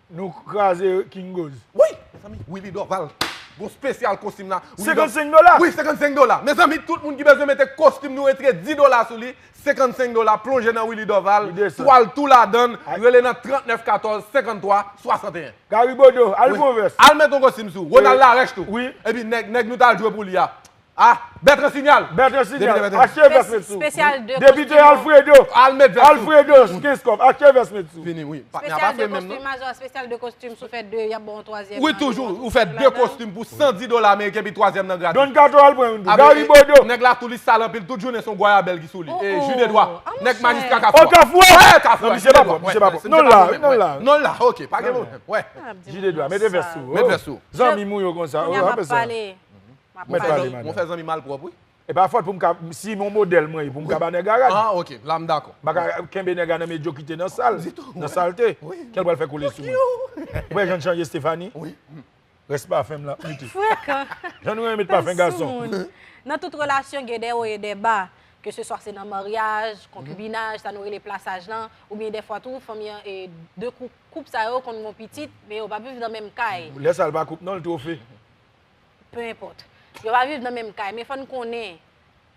nou kraze Kingoz. Wi, mezanmi, Willy Dorval. Gon spesyal kostim la. Willy Dor-, senkannsenk dola? Wi, senkannsenk dola. Mezanmi, tout moun ki bezwen mete kostim, nou retire dis dola sou li. Senkannsenk dola, plonje nan Willy Dorval. Li desann. Twal tou ladann, rele nan trannèf katòz senkanntwa swasanteyen. Gary Bodeau, al pran vès. Al met yon kostim sou. Ronald Larèche tou. Wi. Epi nèg, nèg nou t al jwe pou li a. Ah, Bertrand Signal. Bertrand Signal. Depite Bertrand. Achte vès met sou. Spécial de costume. Depite Alfredo. Al met vès sou. Alfredo, kenz kòb. Achte vès met sou. Fini, wi. Patnè a pa fè menm non. Spécial de costume, majò, spécial de costume, si w fè de, y ap ba w yon twazyèm. Wi, toujou. Ou fè de kostim pou san di dola ameriken, epi twazyèm nan gratis. Don Kato al pran youn tou. Gary Bodeau. Nèg la tou li sal anpil, tout jounen se yon gwayabèl ki sou li. E, Jude Edouard. Nèg majistra Kafou. O Kafou. Wè, Kafou. Non, misye pa pwòp, misye pa pwòp. Non la, non la. Non la, ok, pa gen pwoblèm. Wè. Jude Edouard, mete vès sou. Met vès sou. Zanmi mwen yo konsa. Mwen fè zanmi, mwen fè zanmi malpwòp, wi. E pa fòt pou m ka, si m yon modèl mwen ye, pou m ka ba nèg a rad. Ah, ok, la m dakò. M pa ka kenbe nèg a nan medyokite, nan sal, nan salte. Kè l pral fè kole sou mwen. Ou wè jan l chanje Stephanie? Wi. Rès pafen m la, mete. Frekan. Jan nou renmen met pafen gason. Nan tout relasyon, gen dè wo e dè ba. Ke se swa se nan maryaj, konkibinaj, sa nou rele plasaj lan, oubyen dèfwa tou, fanmi an, e, de koup, koup sa yo konn gon pitit, men yo p ap viv nan menm kay. Lè sa l pa koup non, l twofe. Peu importe. Yo pa viv nan menm kay, men fò n konnen,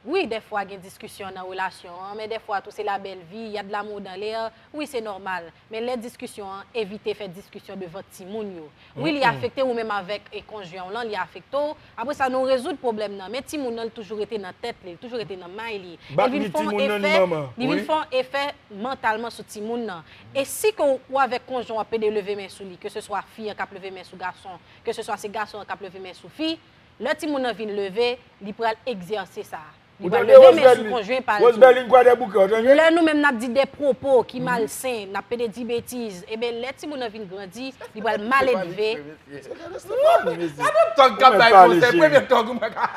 wi, dèfwa gen diskisyon nan relasyon an, men dèfwa tou se la bèl vi, y a de l'amour dans l'air, wi, se nòmal. Men lè diskisyon an, evite fè diskisyon devan timoun yo. Wi, li afekte ou menm avèk, e, konjwen w lan, li afekte w. Apre sa, nou rezoud pwoblèm nan. Men timoun nan, li toujou rete nan tèt li, li toujou rete nan may li. E li vin fè yon efè, li vin fè yon efè mantalman sou timoun nan. E si ke w, ou avèk konjwen w ap pede leve men sou li, ke se swa fi an k ap leve men sou gason, ke se swa se gason an k ap leve men sou fi, lè timoun nan vin leve, li pral egzèse sa. Li pral leve men sou konjwen pa l tou. Rose Berlin, Kwadèboukè, w tande? Lè nou menm n ap di de pwopo ki malsen, n ap pede di betiz, ebyen, lè timoun nan vin grandi, li pral mal elve. Gade tòg k ap bay konsèy, premye tòg ou mwen ka.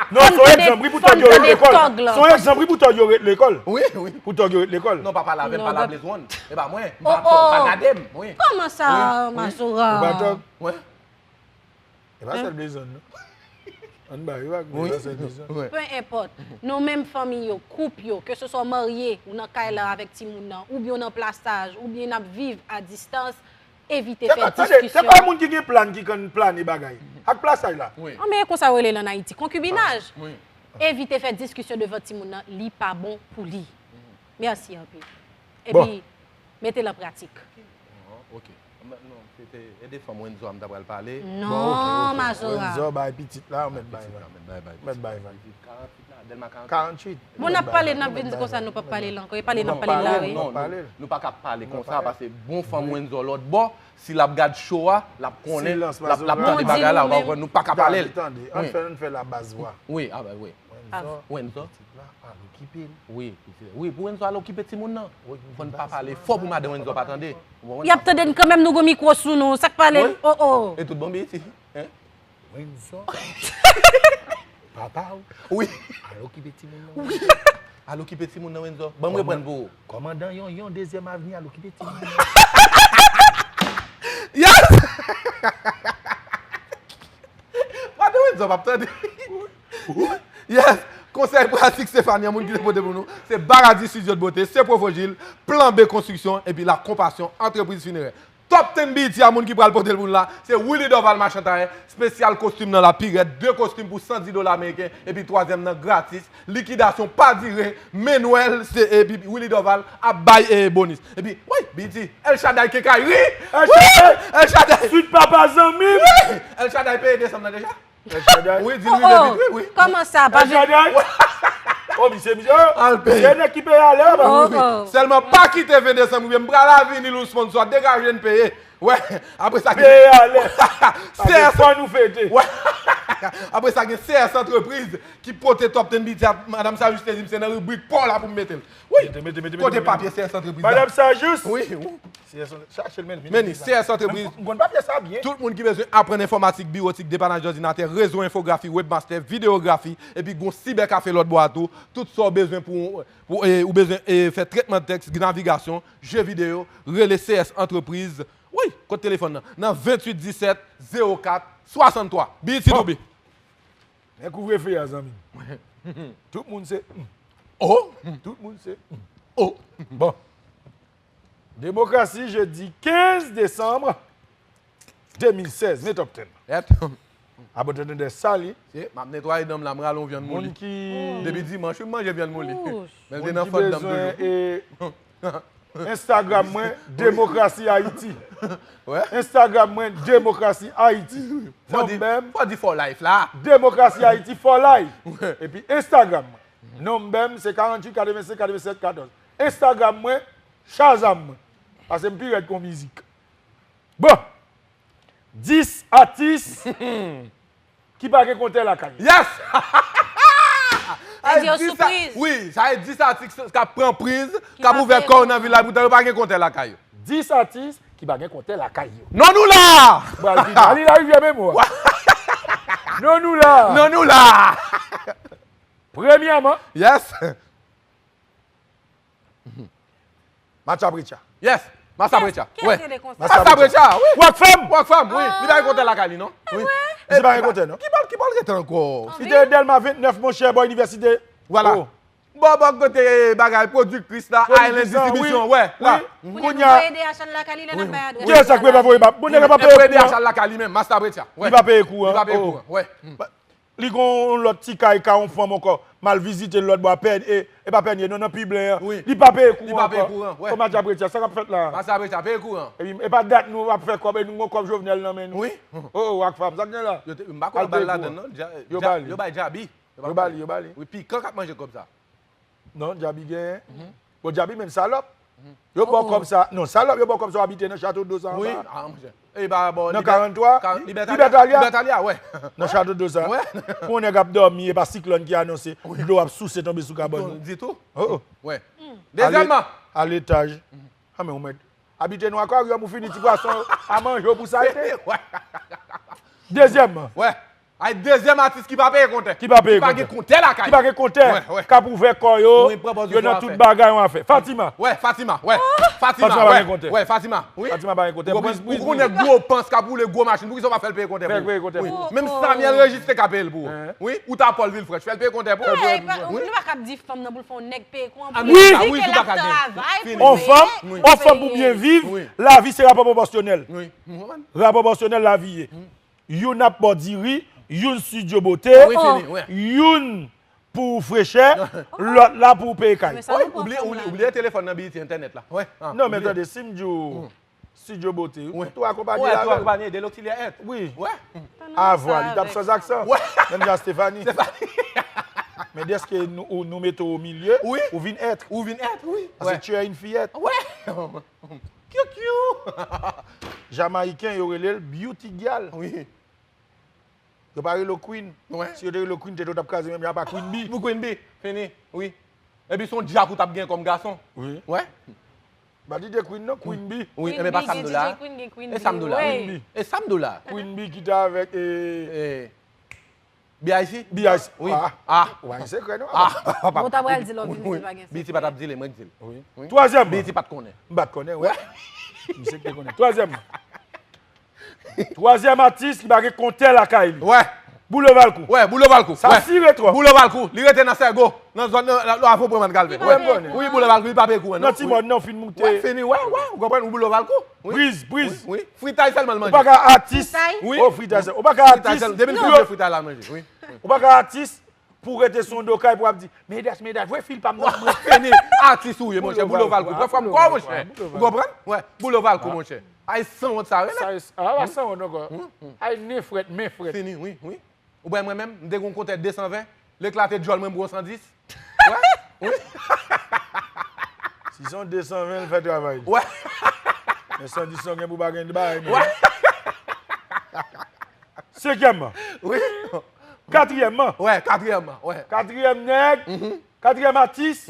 Non, se yon egzanp, wi, pou tòg yo ret lekòl. Se yon egzanp, wi, pou tòg yo ret lekòl. Wi, wi. Pou tòg yo ret lekòl. Non, pa pale avè m, pale a Blaze One. E pa mwen, m pa tòg, pa gade m, wi. Kòman sa, Mazora? Ou pa tòg? Wi. E pa sèl Blaze One, non. Ann ba yo ak Blaze One. Peu importe. Nou menm fanmi yo, koup yo, ke se swa w marye, ou nan kay la avèk timoun nan, oubyen w nan plasaj, oubyen n ap viv a distans, evite fè diskisyon. Se pa moun ki gen plan ki konn plane bagay. Ak plasaj la. Wi. An, men e konsa yo rele l ann Ayiti, konkibinaj. Wi. Evite fè diskisyon devan timoun nan, li pa bon pou li. Mèsi anpil. Epi, mete l an pratik. Ok. Non, se te e de fanm Wenzo a m ta pral pale. Non, Mazora. Wenzo bay pitit la, ou mèt bay van. Ou mèt bay van. Karanntuit la, Dèlma karanntuit. Karanntuit. Bon, n ap pale, n ap vin di konsa, nou p ap pale l ankò. E pale, n ap pale l la, wi. Non, nou pa ka pale konsa, paske bon fanm Wenzo lòt bò, si l ap gad show a, l ap konnen, l ap, l ap tande bagay la, ou pa konprann, nou pa ka pale l. Tande, tande. Ann fè, ann fè la baz vwa. Wi, a, wi. Wenzo. Pitit la, al okipe l. Wi, wi, pou Wenzo al okipe timoun nan. Fò n pa pale fò pou madan Wenzo pa tande. Y ap tande n kanmenm, nou gon mikwo sou nou. Sa k pale? Oh, oh. E tout bon, Beyiti. Hein? Wenzo. Papa w. Wi. Al okipe timoun nan. Wi. Al okipe timoun nan, Wenzo. Ban m reprann pou ou. Kòmandan Yonyon, dezyèm avni, al okipe timoun nan. Yes! Madan Wenzo p ap tande. Yes! Konsèy pratik Stéphanie, moun ki te pote pou nou, se Baradi Studio de Beauté, se Pwofojil, Plan B Konstriksyon, epi La Compassion, antrepriz finerè. Top ten B E T a moun ki pral pote l pou nou la, se Willy Dorval Machan Tayè, espesyal kostim nan la pi rèd, de kostim pou san di dola ameriken, epi twazyèm nan gratis, likidasyon pa dire, men Nwèl, se, epi Willy Dorval ap bay, e, bonis. Epi, woy, B E T, El Shaddai Kenkayri! El Shaddai! El Shaddai! Sweet Papa zanmi! Wi! El Shaddai peye desanm nan deja? El Shaddai. Wi, di l rive vit, wi, wi. Kòman sa? Pa vin. El Shaddai. Oh, misye, misye, oh, al peye. Se nèg ki peye alè, ba. Oh, oh. Sèlman pa kite ven desanm rive, m pral avini l yon sponsor, degaje n peye. Wè, apre sa gen. Peye alè. Paske fò nou fete. Wè. Apre sa gen C S Entreprise ki pote Top ten B E T a, madanm Sajus te di m se nan ribrik pa w la pou m mete l. Wi. Mete, mete, mete, mete. Kote papye C S Entreprise la? Madanm Sajus. Wi, wi. Chache l, men, men, men, C S Entreprise. M konn papye sa byen. Tout moun ki bezwen aprann enfòmatik, biwotik, depanaj òdinatè, rezo, enfografi, webmaster, videyografi, epi gon sibèkafe lòt bò a tou. Tout sa w bezwen pou, pou, e, ou bezwen, e, fè tretman tèks, navigasyon, je videyo, rele C S Entreprise. Wi, kot telefòn nan? Nan venntuit disèt zewo kat swasanntwa. B E T to B. Men kouvrefe a, zanmi m. Tout moun se, mm. Oh! Tout moun se, mm. Oh! Bon. Demokrasi, jedi kenz desanm de mil sèz. Men Top ten. Yèt. Abandone de sali. Se, m ap netwaye dan m la, m rale yon vyann mouli. Moun ki. Depi dimanch, wi, m manje vyann mouli. Men l te nan fòt dan m toujou. Moun ki bezwen, e, Instagram mwen, Demokrasi Ayiti. Instagram mwen, Demokrasi Ayiti. Non, menm. Fò di for life la. Demokrasi Ayiti for life. Epi Instagram mwen. Non menm, se karanntuit katrevensenk katrevennsèt katòz. Instagram mwen, Shazam mwen. Paske m pi rèd kon mizik. Bon. Dis atis ki pa gen kontè lakay. Yes! Sa di yo sou priz. Wi, sa e dis atis k ap pran priz, k ap ouvè kò yo nan vil la, poutan yo pa gen kontè lakay yo. Dis atis ki pa gen kontè lakay yo. Non nou la! Bral vin ali la rivyè memwa. Non nou la! Non nou la! Premyèman. Yes! Matcha Precha. Yes. Massa Precha. Wi. Massa Precha. Wi. Rockfam. Rockfam, wi. Li pa gen kontè lakay li non. Wi. Li pa gen kontè non. Ki bòl ki bòl rete ankò? Li te Delma vennèf monchè bò inivèsite. Vwala. Bò bò kote bagay pwodiktris la, Island Distribution, wè. Wi. Kounye a. Kiyès k ap voye bab? Bon nèg la pa peye kouran. Li pa peye kouran. Li pa peye kouran, wè. Li gon lòt ti kay ka yon fanm ankò, m al vizite l lòt bò a, e pa Pènye non, nan Piblen an, li pa peye kouran ankò. Kòman djab retya, sa k ap fèt la a? Epi e pa dat nou ap fè kòb e nou gon kòb Jovenel nan men nou. Oh oh, ak fanm, sa k gen la? Al peye kouran. Yo ba li. Yo ba li, yo ba li. Wi, pikan k ap manje kòb sa. Non, djabi genyen. Bon, djabi menm salòp. Yo ba w kòb sa. Non, salòp, yo ba w kòb sa w abite nan Chato Do sa anba a. Nan karannntwa. Libètalia. Libètalia, wè. Nan Chato Do sa. Pou yon nèg ap dòmi, e pa siklòn ki anonse, dlo ap souse tonbe sou kabann ou. Ditou. Dezyèmman. Aletaj. Anmè, ou mèt abite nan akwaryòm, ou fini ti pwason yo, a manje w pou sa ete. Dezyèmman. Wè. Ay dezyèm atis ki pa peye kontè. Ki pa peye kontè. Ki pa gen kontè lakay. Ki pa gen kontè. K ap ouvè kò yo. Yo nan tout bagay yon afè. Fatima. Wè, Fatima. Wè, Fatima. Fatima pa gen kontè. Wè, Fatima. Wi. Fatima pa gen kontè. Ou konnen gwo pans k ap woule gwo machin. Poukisa w pa fè l peye kontè pou ou? Wi. Menm Samyèl Rejis te ka peye l pou ou. Wi. Ou ta Pòl Vilfrèch. Fè l peye kontè pou ou. Wi. Nou pa ka ap di fanm nan pou l fè yon nèg peye kouran pou li. Wi. Wi, tou pa ka gen. On fanm, on fanm pou byen viv, lavi se rapò pwopòsyonèl. Wi. Rapò pwopòsyonèl lavi ye. Youn ap ba w diri, youn estidyo bote, youn pou frechè, lòt la pou peye kay. Ou bliye telefòn nan, biyiti, entènèt la. Non, men tande, si m di w estidyo bote, ou tou akonpaye avè l. Wi. Avwa, li t ap sans aksan. Menm jan Stephanie. Men dèske nou mete w o milye, ou vin èt. Ou vin èt, wi. Paske tu es une fillette. Kyoukyou! Jamayiken, yo rele l Beauty Gyal. Wi. Yo pa rele w Queen. Wi. Si yo te rele w Queen, tete w t ap kraze menm jan apa Queen Bee. Pou Queen Bee, fini. Wi. Epi se yon djak ou t ap gen kòm gason. Wi. Wi. Ba DJ Queen non, Queen Bee. Wi, enben pa Samdola. E Samdola. Queen Bee. E Samdola. Queen Bee ki te avèk e. B I C? B I C, wi. Ah. Ah. Ou pa gen sekrè non. Ah. Ou ta pral di lòt Beauty pa gen sekrè. Beauty pa t ap di l, e mwen k di l. Wi. Twazyèm. Beauty pa t konnen. M pa t konnen, wi. Misye ki te konnen. Twazyèm. Twazyèm atis ki pa gen kontè lakay li. Wè. Boulo Valkou. Wè, Boulo Valkou. Sa sire twòp. Boulo Valkou. Li rete nan Sègo. Nan zòn nan, nan, nan Avon Pwemad Kalvè. Wi, Boulo Valkou, li pa peye kouran non. Nan ti mòn nan, fin moute. Wè, fini, wè, wè. Ou konprann, ou Boulo Valkou. Wi. Briz, briz. Wi. Fritay sèlman l manje. Ou pa ka atis. Wi. Oh, fritay sèlman. Ou pa ka atis. Depi l manje fritay la manje. Wi. Ou pa ka atis pou w rete sou yon do kay pou w ap di, medach, medach, voye fil pa m nan pou mwen. Fini. Atis ou ye, monchè. Boulo Valkou. Pran fòm kò w, monchè. Ou konprann? Wè. Boulo Valkou, monchè. Ay sanwont sa rele. Sa, a, pa sanwont ankò. Ay nen frèt, men frèt. Fini, wi, wi. Ou wè mwen menm, m te gen yon kontè de san ven, l eklate djòl mwen m pran san dis. Wè? Wi. Si se yon de san ven, l fè travay li. Wè. Men san dis lan gen pou pa gen bagay menm. Wè. Senkyèmman. Wi. Katriyèmman. Wè, katriyèmman. Wè. Katriyèm nèg, katriyèm atis.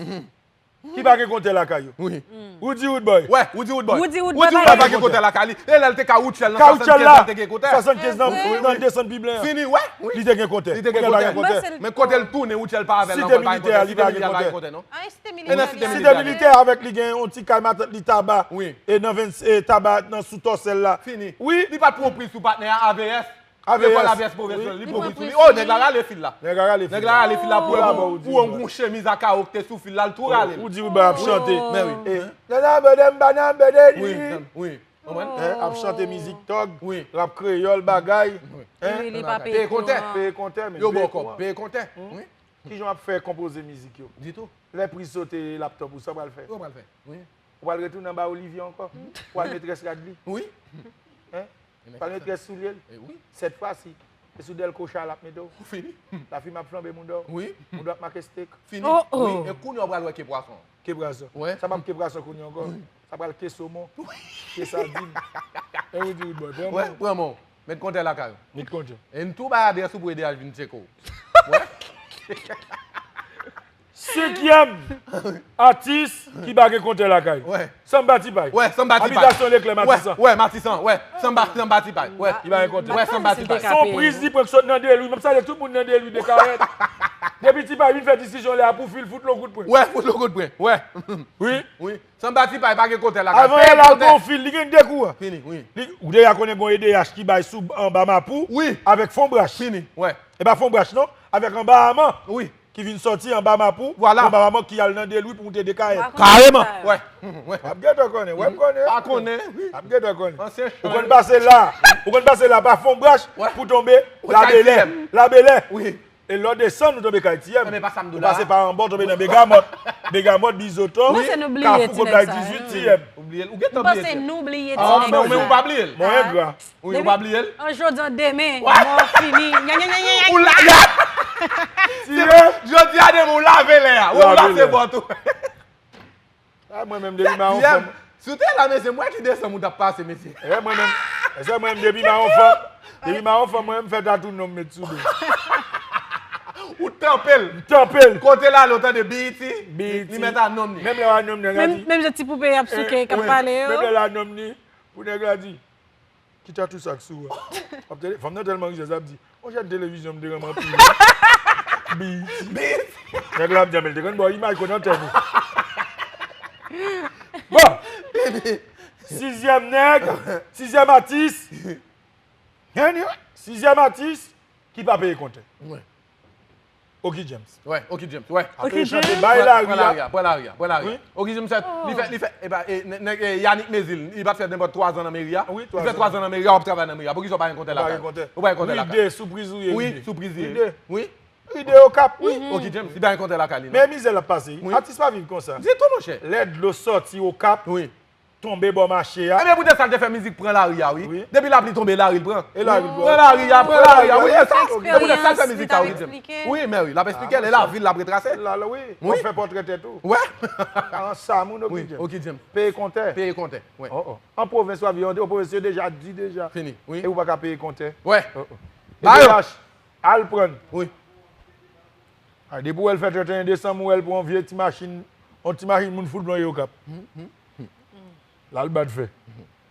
Ki pa gen kontè lakay yo. Wi. Roody Roodboy. Wè, Roody Roodboy. Roody Roodboy pa gen kontè lakay li. E lè l te Kawoutchèl nan swasannkenz la, l te gen kontè. Swasannkenz nan, nan desann Piblen an. Fini, wè. Li te gen kontè. Li te gen kontè. Men kote l tounen, Woutchèl pa avè l ankò, li pa gen kontè. Site Militè a, li pa gen kontè. E nan Site Militè avèk li gen yon ti kay matant li Taba. Wi. E nan venn, e Taba nan sou Tòsèl la. Fini. Wi. Li pa t pran priz sou patnè a, A V S. Lekòl A V S pwofesè, li pran priz sou li. Oh, nèg la rale fil la. Nèg la rale fil la. Nèg la rale fil la pou wè yon gwo chemiz a kawo ki te sou fil la, l tou rale l. Ou di ou ba ap chante. Men wi. Nan nan bede m pa nan bede li. Wi, wi. Konprann? Ap chante mizik tòg, rap kreyòl, bagay. Wi, li pa peye kontè. Peye kontè, men. Yo ba w kòb, peye kontè. Wi. Kijan w ap fè konpoze mizik yo? Ditou. Lè priz sote laptòp ou, sa w pral fè? Sa w pral fè? Wi. Ou pral retounen anba Olivier ankò. Ou pral metrès rad li. Wi. Hein? Ou pral metrès soulye l. Eh, wi. Sèt fwa si. E sou Delco Cha l ap mete w. Ou fini. Lafi m ap flanbe mouda w. Wi. Mouda w ap make steak. Fini. Oh, oh. Wi. E kounye a ou pral wè ke pwason. Ke pwason. Wi. Sa p ap ke pwason kounye ankò. Sa pral ke somon. Ke sadin. E ou di Rude Boy. Pran Wè, mwen. Pran mwen. Met kontè lakay ou. Met kontè. E n tou bay adrès ou pou E D H vin tcheke w. Senkyèm atis ki pa gen kontè lakay. Wè. Sanba Tipay. Wè, Sanba Tipay. Abitasyon Leklè Wè, Matisan. Wè, Matisan. Wè, Sanba, Sanba Tipay. Wè. Li pa gen kontè. Wè, Sanba Tipay. Son priz li pran k sot nan Delwi. M ap salye tout moun nan Delwi, Dekayèt. Depi Tipay vin fè diskisyon lè a pou fil fout lon kout pwen. Wè, fout lon kout pwen. Wè. Wi. Wi. Sanba Tipay pa gen kontè lakay. Avan yè la, gon fil, li gen de kou. Fini, wi. Li, ou deja konnen gon E D H ki bay sou anba Mapou. Wi. Avèk Fonbrach. Fini. Wè. E pa Fonbrach non, avèk anba Aman. Wi. Ki vin sòti anba Mapou. Vwala. Anba Aman ki al nan Delwi pou moute Dekayèt. Kareman. Wè. Wè. W ap gentan konnen. W ap konnen. Pa konnen. W ap gentan konnen. Ansyen Ou chan. Konn pase la. Ou konn pase la pa Fonbrach Wè. Pou tonbe Ou Labelè. Kaytiyèm. Labelè. Wi. E lè w desann, ou tonbe Kaytiyèm. Men pa sa m di Ou w la. Pase pa anba, w tonbe nan Begamòt. Begamòt, Bizoton. Mwen se nou bliye Kafou ti Kòb nèg Bay sa. dizuit, Tiyèm. Ou bliye l. Ou gentan Mwen bliye se l. Nou bliye Ah, ti men nèg men ou sa. Pa bliye l. Mwen engra. Wi, ou pa bliye l. An jodi an demen, mwen fini. Nya, nya, nya, nya, nya. Ou la. Jodi a demen ou lave lè a. Ou Lave lave lè. Bòt ou. A mwen menm depi m a yon fanm. Si w te la, mesye, m wè ki desanm ou t ap pase, mesye. E mwen menm. E se mwen menm depi m a yon fanm. Depi m a yon fanm, mwen menm fè tatou non m met sou do. Ou tanpe l. Tanpe l. Kote l ale, ou tande B E T. B E T. Li met a nonm li. Menm lè w a nonm nèg la Menm di. menm jan ti poupe y ap souke, k ap Wi. pale Menm lè yo. l a nonm li. Pou nèg la di. Ki tatou sa k sou ou a? W ap tande, fanm nan tèlman rizèz, l ap di, yon jèn televizyon m te renmen anpil. B E T. Nèg la ap di, men l te konn ba w imaj kote nan tèt ou. Bon. Sizyèm nèg, sizyèm atis. Anyway, sizyèm atis ki pa peye kontè. Wi. Oki James. Wè, Oki James, wè. Ape Oki chante James. Bay Pran Lari a. Lari a, pran Lari a, pran Lari a. Wi. Oki James, li fè, li fè, e ba, e, nèg, nèg, e, Yannick Mézil, li pa t fè nenpòt twa zan nan meri a. Wi, Li fè twa zan nan meri a, w ap travay nan meri a. Poukisa w pa gen kontè lakay? Ou pa gen kontè lakay. Ride, sou priz ou ye. Wi, Ride. Sou priz li ye. Ride. Wi. Ride Okap, wi. Oki James. Li pa gen kontè lakay li, non. Men mizè l ap pase, wi. Atis pa viv konsa. Ditou, monchè. Lè dlo sòti Okap, wi, tonbe bò mache a. Ebyen, poutèt sa l te fè mizik Pran Lari a, wi. Wi. Depi lapli tonbe, lari l pran. E lari l pran. Pran Lari a, pran Lari a, wi. E sa, e poutèt sa l fè mizik sa, wi. Wi, men wi, l ap esplike, lè lavil l ap retrase. La, la, wi. Wi. W ap fè pòtrè tèt ou. Wè. An sa, moun Oki James. Oki James. Peye kontè. Peye kontè, wi. Oh, oh. An pwovens w ap viv, an pwovens yo deja di deja. Fini, wi. E ou pa ka peye kontè. Wè. Oh, oh. E D H, al pran. Wi. A, depi w wè l fè trannteyen desanm, ou wè l pran yon vye ti machin, yon ti machin moun fout blonde Okap. L al bat fè.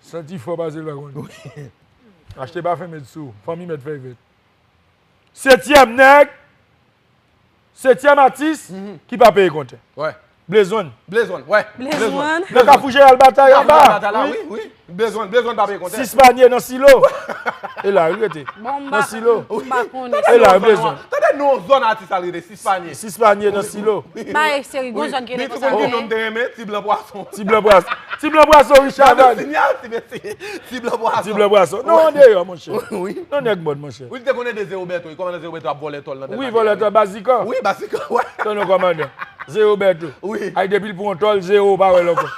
Santi fò pase l pa konn. Achte pafen met sou, fanmi mèt fè fèt. Setyèm nèg, setyèm atis ki pa peye kontè. Wè. Blezonn. Blezonn, wè. Blezonn. Nan Kafou Jeneral Batay anba. Wi, wi. Blezonn, Blezonn pa peye kontè. Sis Panye nan Silo. E la, wi, rete. Nan Silo. E la, Blezonn. Tande non zòn atis la rete, Sis Panye. Sis Panye nan Silo. Ba e seri, gon zòn ki rele konsa. Ti blan pwason. Ti blan pwason. Ti blan pwason, Richard Van. Ti blan pwason. Ti blan pwason. Non, andeyò, monchè. Non, nèg mòd, monchè. Wi, li te konnen de Zero Berto. Li kòmandan Zero Berto ap vòlè tòl nan tèt. Wi, vòlè tòl, Bazikan. Wi, Bazikan, wè. Tande kòmandan. Zero Berto. Wi. Ay, depi l pran yon tòl, zero, pa wè l ankò.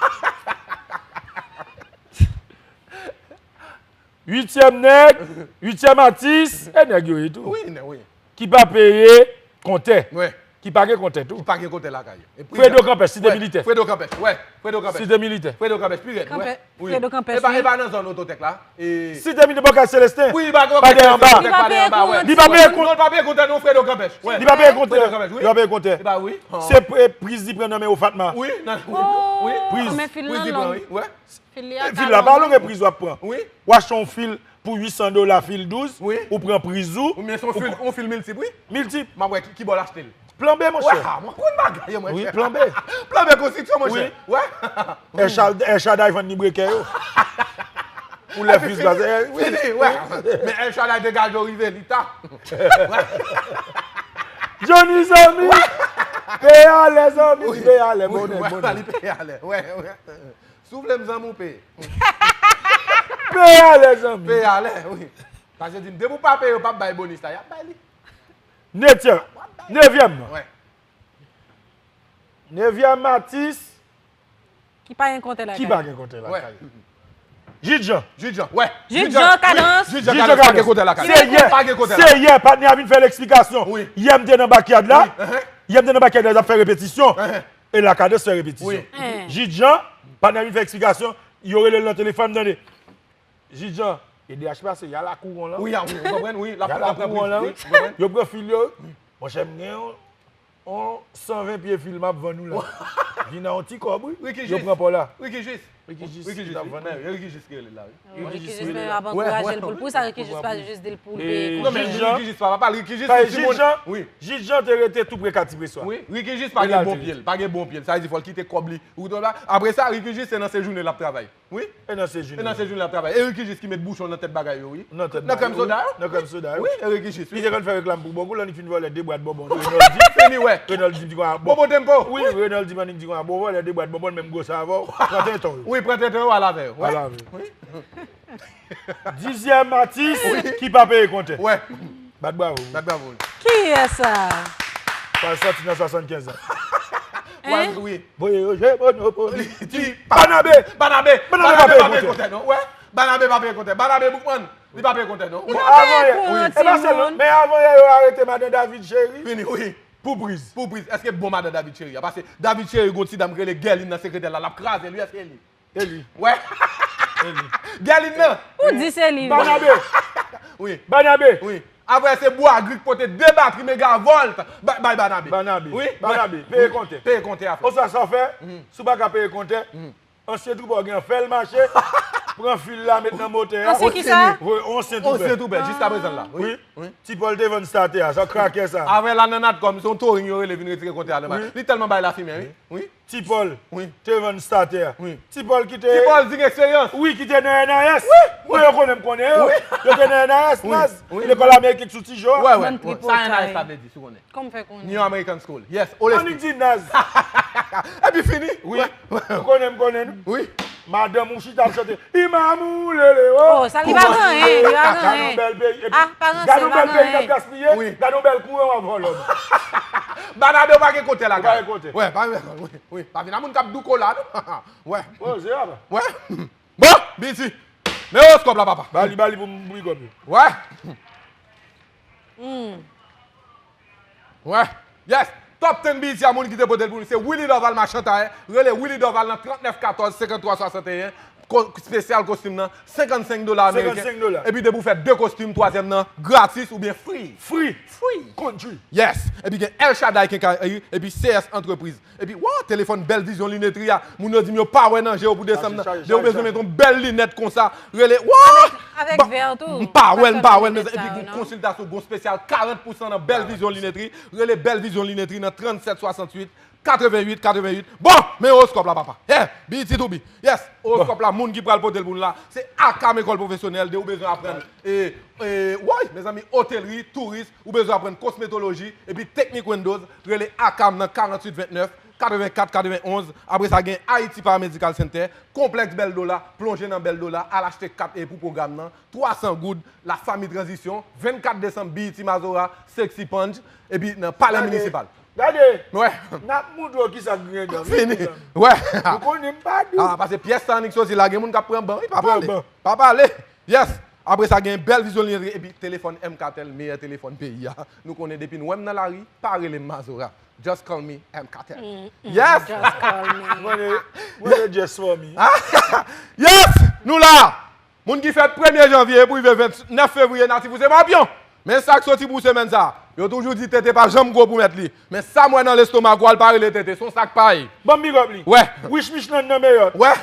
Uityèm nèg, uityèm atis, e nèg yo ye tou. Wi, nèg, wi. Ki pa peye kontè. Wi. Ki pa gen kontè tou. Ki pa gen kontè lakay yo. Fredo Kanpèch, Site Militè. Fredo Kanpèch, wè. Fredo Kanpèch. Site Militè. Fredo Kanpèch, pi rèd, wè. Fredo Kanpèch, wi. E pa nan zòn Ototèk la. Site Militè, Bòkay Selestin. Wi, pa dèyè anba. Li pa peye kontè. Li pa peye kontè. Non, li pa peye kontè, non, Fredo Kanpèch. Li pa peye kontè. Li pa peye kontè. Se priz li pran nan men Ofatma. Wi, wi. Priz. Priz li pran, wi. Fil la pa long, e priz w ap pran. Wi. W achte yon fil pou uit san dola, fil douz, ou pran priz ou. Wi, men se yon fil, yon fil miltip, wi. Miltip. M ap wè ki, ki bò l achte l. Plan B, monchè. Wè, mwen konn bagay yo, monchè. Wi, plan B. Plan B konstriksyon, monchè. Wi. Wè. El Shaddai, El Shaddai vann li brekè yo. Pou lè fis la, se, wi. Fini, wè. Men El Shaddai degaje w rive, li ta. Wè. Johnny zanmi. Peye alè, zanmi, li peye alè, bonè, bonè. Li peye alè, wè, wè. Si w vle m zanmi w peye. Peye alè, zanmi. Peye alè, wi. Paske di m, depi w pa peye, yo p ap bay bonis la, y ap bay li. Netyè, nevyèm nan. Wè. Nevyèm atis Ki pa gen kontè lakay. Ki pa gen kontè lakay. Jid Jan. Jid Jan, wè. Jid Jan, Kadans. Jid Jan, Kadans, pa gen kontè lakay. Se yè, pa gen kontè lakay. Se yè, patnè a vin fè l eksplikasyon. Yè m te nan bakyad la. Yè m te nan bakyad la, y ap fè repetisyon. E la Kadans fè repetisyon. Jid Jan, patnè a vin fè eksplikasyon. Yo rele l nan telefòn, tande. Jid Jan, E D H pase, y a lakouwon lan. Wi, a, wi, ou konprann, wi. Y a lakouwon lan, wi. Yo pran fil yo. Monchè, m gen yon, yon san ven pye fil m ap vann ou la. Vin a yon ti kòb, wi. Yo pran pa w la. Ricky Jis. Ricky Jis ki t ap vann li. Ricky Jis ki rele la, wi. Ricky Jis, men ap ankouraje l pou l pou sa, Ricky Jis pa jis di l pou l peye kòb. Non, men Ricky Jis pa papa, Ricky Jis se timoun. Wi. Jid Jan te rete tou pre Katipreswa. Wi, Ricky Jis pa gen bon pye l, pa gen bon pye l. Sa vle di fò l kite kòb li. Ou konprann? Apre sa, Ricky Jis se nan sejounen l ap travay. Wi. E nan sejounen. E nan sejounen l ap travay. E Ricky Jis ki met bouchon nan tèt bagay yo, wi. Nan tèt bagay yo. Nan krèm soda yo. Nan krèm soda yo. Wi, e Ricky Jis, wi. Li te konn fè reklam pou Bògou, lè li fin vòlè de bwat bonbon. Renòl di. Fini, wè. Renòl di m di konn a bon. Bobo Tempo. Wi, Renòl di m annik di konn a bon, vòlè de bwat bonbon, menm gwosè avè w. Pran tenten w. Wi, pran tenten w, al avè yo. Al avè yo. Wi. Dizyèm atis ki pa peye kontè. Wè. Bat bravo. Bat bravo. Kiyès sa? Pral sòti nan swasannkenz an. Hein? Wi. Voye yo jwe Monopoly. Banabe. Banabe. Banabe pa peye kontè. Banabe pa peye kontè, non. Wè. Banabe pa peye kontè. Banabe Boukman, li pa peye kontè, non. Wi. Avan yè. E pa sèl non. Men avan yè yo arete madan David Chéry. Fini, wi. Pou priz. Pou priz. Èske bon madan David Chéry a? Paske David Chéry gon ti dam ki rele Guerline nan sekretè la, l ap kraze l, wi, èske li? E li. Wè. E li. Guerline nan. Ou di se li. Banabe. Wi. Banabe. Wi. Apre se Bwagri k pote de batri Megavolt bay Banabe. Banabe. Wi. Banabe. Peye kontè. Peye kontè a fè. Oswa sa w fè, si w pa ka peye kontè, ansyen twoupa w gen an fè l mache, pran fil la met nan motè a. Ansyen kisa? Wi, ansyen twoupa. Ansyen twoupa, jiska prezan la. Wi. Ti Pòl te vann statè a, sa krakè sa. Avè la nan Natcom, se yon touring yo rele vin retire kontè a nan bay. Li tèlman bay lafimen, wi. Wi. Ti Pòl te vann statè a. Ti Pòl ki te. Ti Pòl di gen eksperyans. Wi, ki te nan N A S. Mwen yo konnen m konnen yo. Yo te nan N A S, Naz. Lekòl Amerik sou Tijo a. Wè, wè. Sa N A S ta vle di, si w konnen. Kòman fè konnen? New American School. Yes. Annik di Naz. Epi fini. Wi. Ou konnen m konnen nou. Wi. Madanm ou chita ap chante. Imam ou lele o. Oh, sa li pa gen anyen, li pa gen anyen. Gade yon bèl peyi. Ah, pa gen anyen, pa gen anyen. Gade yon bèl peyi k ap gaspiye. Wi. Gade yon bèl kouran w ap vòlè. Banabe pa gen kontè lakay. Pa gen kontè. Wè, pa gen, wi, wi. Pa vin a moun k ap douko la, non. Wè. Wè. Bon, Biti. Men owoskòp la, papa. Ba li, ba li pou m bri kòb yo. Wè. Wè. Yes. Top ten Biti a moun ki te pote l pou nou. Se Willy Dorval Machantayen. Rele Willy Dorval nan trannèf katòz senkanntwa swasanteyen. Ko-, spesyal kostim nan, senkannsenk dola ameriken. Senkannsenk dola. Epi depi w fè de kostim, twazyèm nan, gratis oubyen free. Free. Free. Country. Yes. Epi gen El Shaddai Kenkayri, epi C S Entreprise. Epi, wow, telefòn Bèl Vizyon Linetri a. Moun yo di m yo pa wè nan je yo pou desanm nan. Depi w bezwen met yon bèl linèt konsa, rele, wow! Avèk, avèk vè tou. M pa wè l, m pa wè l, mezanmi. Epi gon konsiltasyon, gon spesyal karant pousan nan Bèl Vizyon Linetri. Rele Bèl Vizyon Linetri nan trannsèt swasanntuit, katrevennuit, katrevennuit. Bon, men owoskòp la, papa. Hey, B E T to be. Yes, owoskòp la, moun ki pral pote l pou nou la, se Akam Ekòl Pwofesyonèl, de ou bezwen aprann, e, e, woy, mezanmi, otelri, touris, ou bezwen aprann kosmetoloji, epi teknik Windows, rele Akam nan karanntuit ventnèf, katrevenkat, katrevenonz. Apre sa, gen Haiti Paramedical Center, konplèks Bèl Dola, plonje nan Bèl Dola, al achte kat e pou pwogram nan, twasan goud, Lafanmi Tranzisyon, vennkat desanm, B E T Mazora, Sexy Punch, epi nan Palè Minisipal. Gade, n ap moutre w kisa k griyen dan. Fini. Wè. Ou konnen m pa dou. Ah, paske pyès sa annik soti la, gen moun k ap pran ban, wi, pa pale. Pa pale. Yes. Apre sa, gen Bèl Vizyon Linetri, epi telefòn M Katel, meyè telefòn peyi a. Nou konnen depi n wè m nan lari, pa rele m Mazora. Just call me M Katel. Yes. Just call me. Mwen, mwen, just for me. Yes. Nou la. Moun ki fèt premye janvye pou rive vennèf fevriye, natif ou se papyon. Men sa k soti pou semèn sa. Yo toujou di tete pa janm gwo pou mèt li. Men sa m wè nan lestomak ou a, l pa rele tete, se yon sak pay. Ban m big up li. Wè. Wish Michelin nan Meyòt. Wè.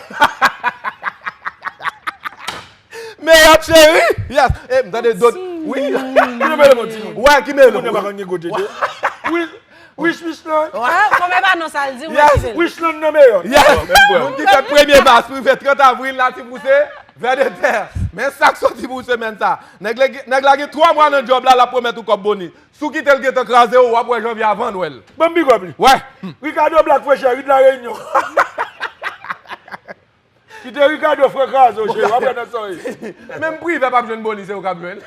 Meyòt cheri. Yes. E, m tande dot. Wi. Ki mele moun, timoun? Wè, ki mele moun? Moun nan pa konn gen gwo tete. Wi. Wish, wish lan. Ah, kòman e pa non sa l di, mwen ki vle l. Wish lan nan meyè. Yes. Moun ki fèt premye mas pou rive trant avril, natif ou se vè de tè. Men sa k soti pou semèn sa. Nèg la, nèg la gen twa mwa nan djòb la, l ap pwomèt ou kòb boni. Si w kite l gentan kraze w, w ap wè janvye avan Nwèl. Ban m big up li. Wè. Ricardo Black Fresh, Ri de la Réunion. Kite Ricardo fran kraze w, cheri, w ap wè nan sa w ye. Menm privè p ap jwenn boni, se ou k ap jwenn.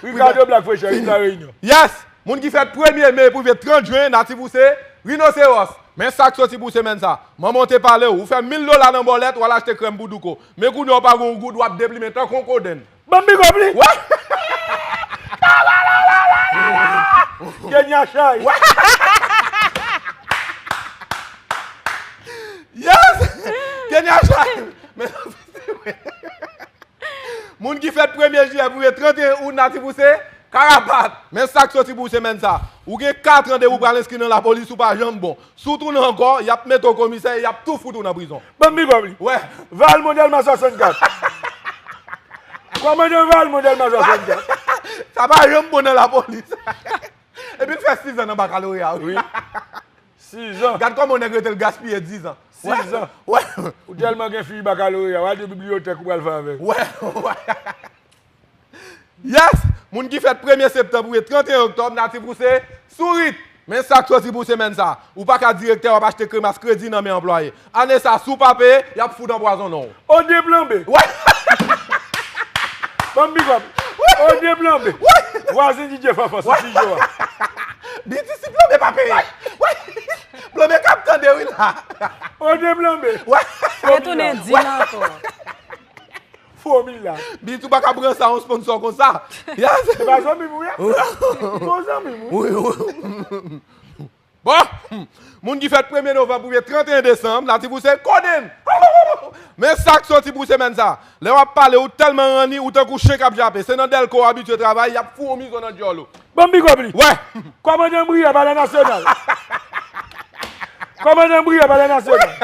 Ricardo Black Fresh, Ri de la Réunion. Yes! Moun ki fèt premye me pou rive trant jen, natif ou se rinoseros. Men sa k soti pou semèn sa. Manman w te pale w, ou fè mil dola nan bòlèt, w al achte krèm pou douko. Men kounye a w pa gen yon goud, w ap deplimen tankou yon kodenn. Ban m big up li. Wè. Kenya Chay. Wè. Yes. Kenya Chay. Men moun ki fèt premye jiyè pou ye trannteyen out, natif ou se karapat. Men sa k soti pou semèn sa. Ou gen katran depi w pral enskri nan lapolis, ou pa janm bon. Si w tounen ankò, y ap mete w komisè e y ap tou fout ou nan prizon. Ban m big up li. Wè. Valmont Dèlma swasannkat. Kòmandan Valmont Dèlma swasannkat. Sa pa janm bon nan lapolis. Epi l fè sizan nan bakaloreya, wi. Wi. Sizan. Gad kòman yon nèg rete l gaspiye dizan. Sizan. Wè. Ou tèlman gen fiy bakaloreya, w al de bibliyotèk ou pral fè avè l. Wè, wè. Yes! Moun ki fèt premye septanm ou ye trannteyen oktòb, natif ou se sourit. Men sa k soti pou semèn sa. Ou pa ka direktè, w ap achte kremas kredi nan men anplwaye. Ane sa, si w pa peye, y ap fout anpwazonnen w. O de Planbe. Wè! Ban m big up. Wè! O de Planbe. Wè! Vwazen D J Fanfan sou Tijo a. Biti si Planbe pa peye. Wè! Planbe k ap tande wi la. O de Planbe. Wè! Retounen di l ankò. Fo mil la. Biti ou pa ka pran sa yon sponsor konsa. Yes. Se pa zanmi m ou ye? Bon zanmi m wi. Wi, wi. Bon, moun ki fèt premye novanm pou ye trannteyen desanm, natif ou se kodenn. Men sa k soti pou semèn sa. Lè w ap pale, ou tèlman ranni, ou tankou chen k ap jape. Se nan dèlko w abitye travay, y ap fout w mizo nan djòl ou. Ban m big up li. Wè. Kòmandan Briè Palè Nasyonal. Kòmandan Briè Palè Nasyonal.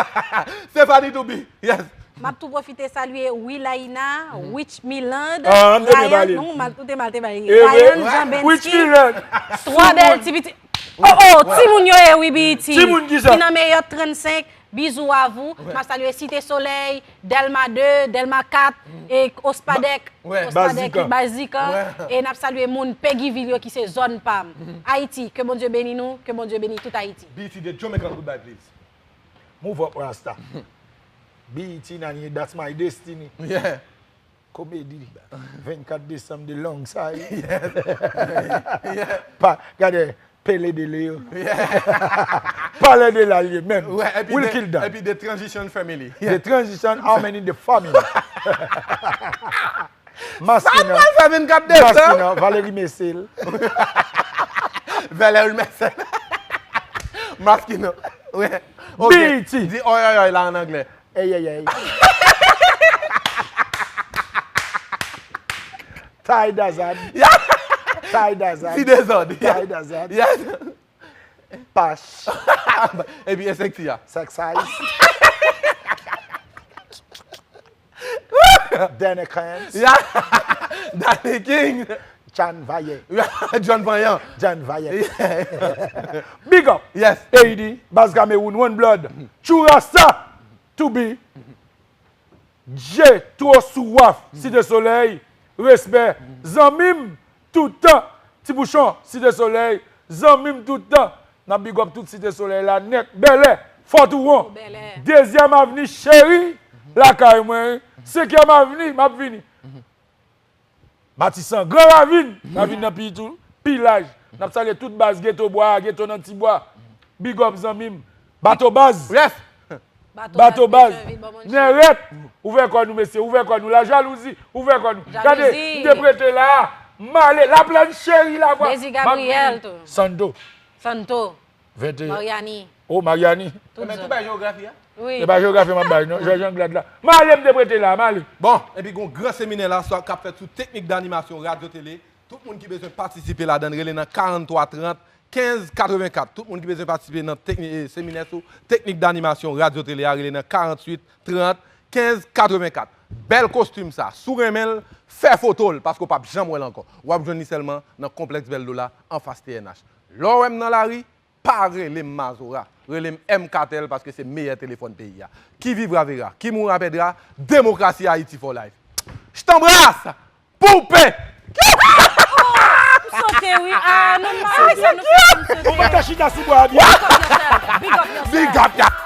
Stephanie Toubi. Yes. M ap tou pwofite salye Wilaina, Witch Miland, Ah, m te byen Ryan, pale. Non, mal, ou te mal te pale. Eh, Ryan eh, Jean Bensky, Witch Miland. Twa bèl ti piti. Oh, oh, timoun yo ye, wi, B E T. Timoun ki sa? Ki nan Meyòt trannsenk, bizou a vou. M ap salye Site Solèy, Dèlma de, Dèlma kat, e Ospadèk. Wè. Ospadèk, Bazikan. Bazikan. Wè. E n ap salye moun Peguy vil yo ki se zòn pa m. Ayiti, ke Bondye beni nou, ke Bondye beni tout Ayiti. B E T de Jamaican, goodbye, please. Move up, Rasta. B E T, Nanie, that's my destiny. Yeah. Komedi. Vennkat desanm de long side. Yeah. Yeah. Pa, gade, Pele de Leo. Yeah. Pale de la li menm. Wè, epi Will de, Kildan. Epi de Transition Family. Yeah. De Transition, how many the family? Maskina. Sa pral fè vennkat desanm? Maskina, Valérie Messel. Valérie Messel. Maskina. Wi. Ok. B E T. Di oy oy oy la an anglè. Ey ey ey. Tay Dazad. Yeah. Tay Dazad. Ti dezòd. Yeah. Tay Dazad. Yes. Pach. Epi e seksi a. Sex size. Danny Kans. Yeah. Danny King. John Vaye. John Vayan. John Vaye. Yeah. Big up. Yes. A D, Baz Cameroun, One Blood. Chou Rasta. To be. Dje, two sou waf, Site Solèy, respè, zanmi m, toutan, Ti Bouchon, Site Solèy, zanmi m toutan, n ap big up tout Site Solèy la nèt, Bèlè, Fò Touwon, Bèlè. Dezyèm Avni, cheri, lakay mwen, senkyèm Avni, m ap vini. Matisan, Gran Ravin, Ravin nan pi tou, pi laj. N ap salye tout baz, Geto Bwa, Geto nan Ti Bwa. Big up zanmi m. Bato Baz. Yes. Bato Baz, Nèrèt. Ouvè kò nou, mesye, ouvè kò nou. La jalouzi, ouvè kò nou. Gade, m te prete la, m ale, Laplèn cheri, la vwa. Dezi Gabriel tou. Santo. Santo. Venteyen. Mariani. Oh, Mariani. Tout zòn. Tou bay jewografi a? Wi. E pa jewografi m ap bay, non. Jòj Anglad la. M ale, m te prete la, m ale. Bon, epi gon gran seminè la swa k ap fèt sou teknik danimasyon radyo tele. Tout moun ki bezwen patisipe ladan, rele nan karant twa trant kenz katrevenkat. Tout moun ki bezwen patisipe nan tekni-, eh, seminè sou teknik danimasyon radyo tele a, rele nan karant uit trant kenz katrevenkat. Bèl kostim sa. Si w renmen l, fè foto l, paske w p ap janm wè l ankò. W ap jwenn li sèlman nan konplèks Bèl Dola, anfas T N H. Lè w wè m nan lari, pa rele m Mazora, rele m M Kartel paske se meyè telefòn peyi a. Qui vivra verra, qui mourra perdra, démocratie Haïti for life. J't'embrasse! Poupe! M sote wi. Ah, nou mal, nou fè m sote. Ou pa ka chita sou bwa a byen. Big up yourself. Big up yourself. Big up yourself.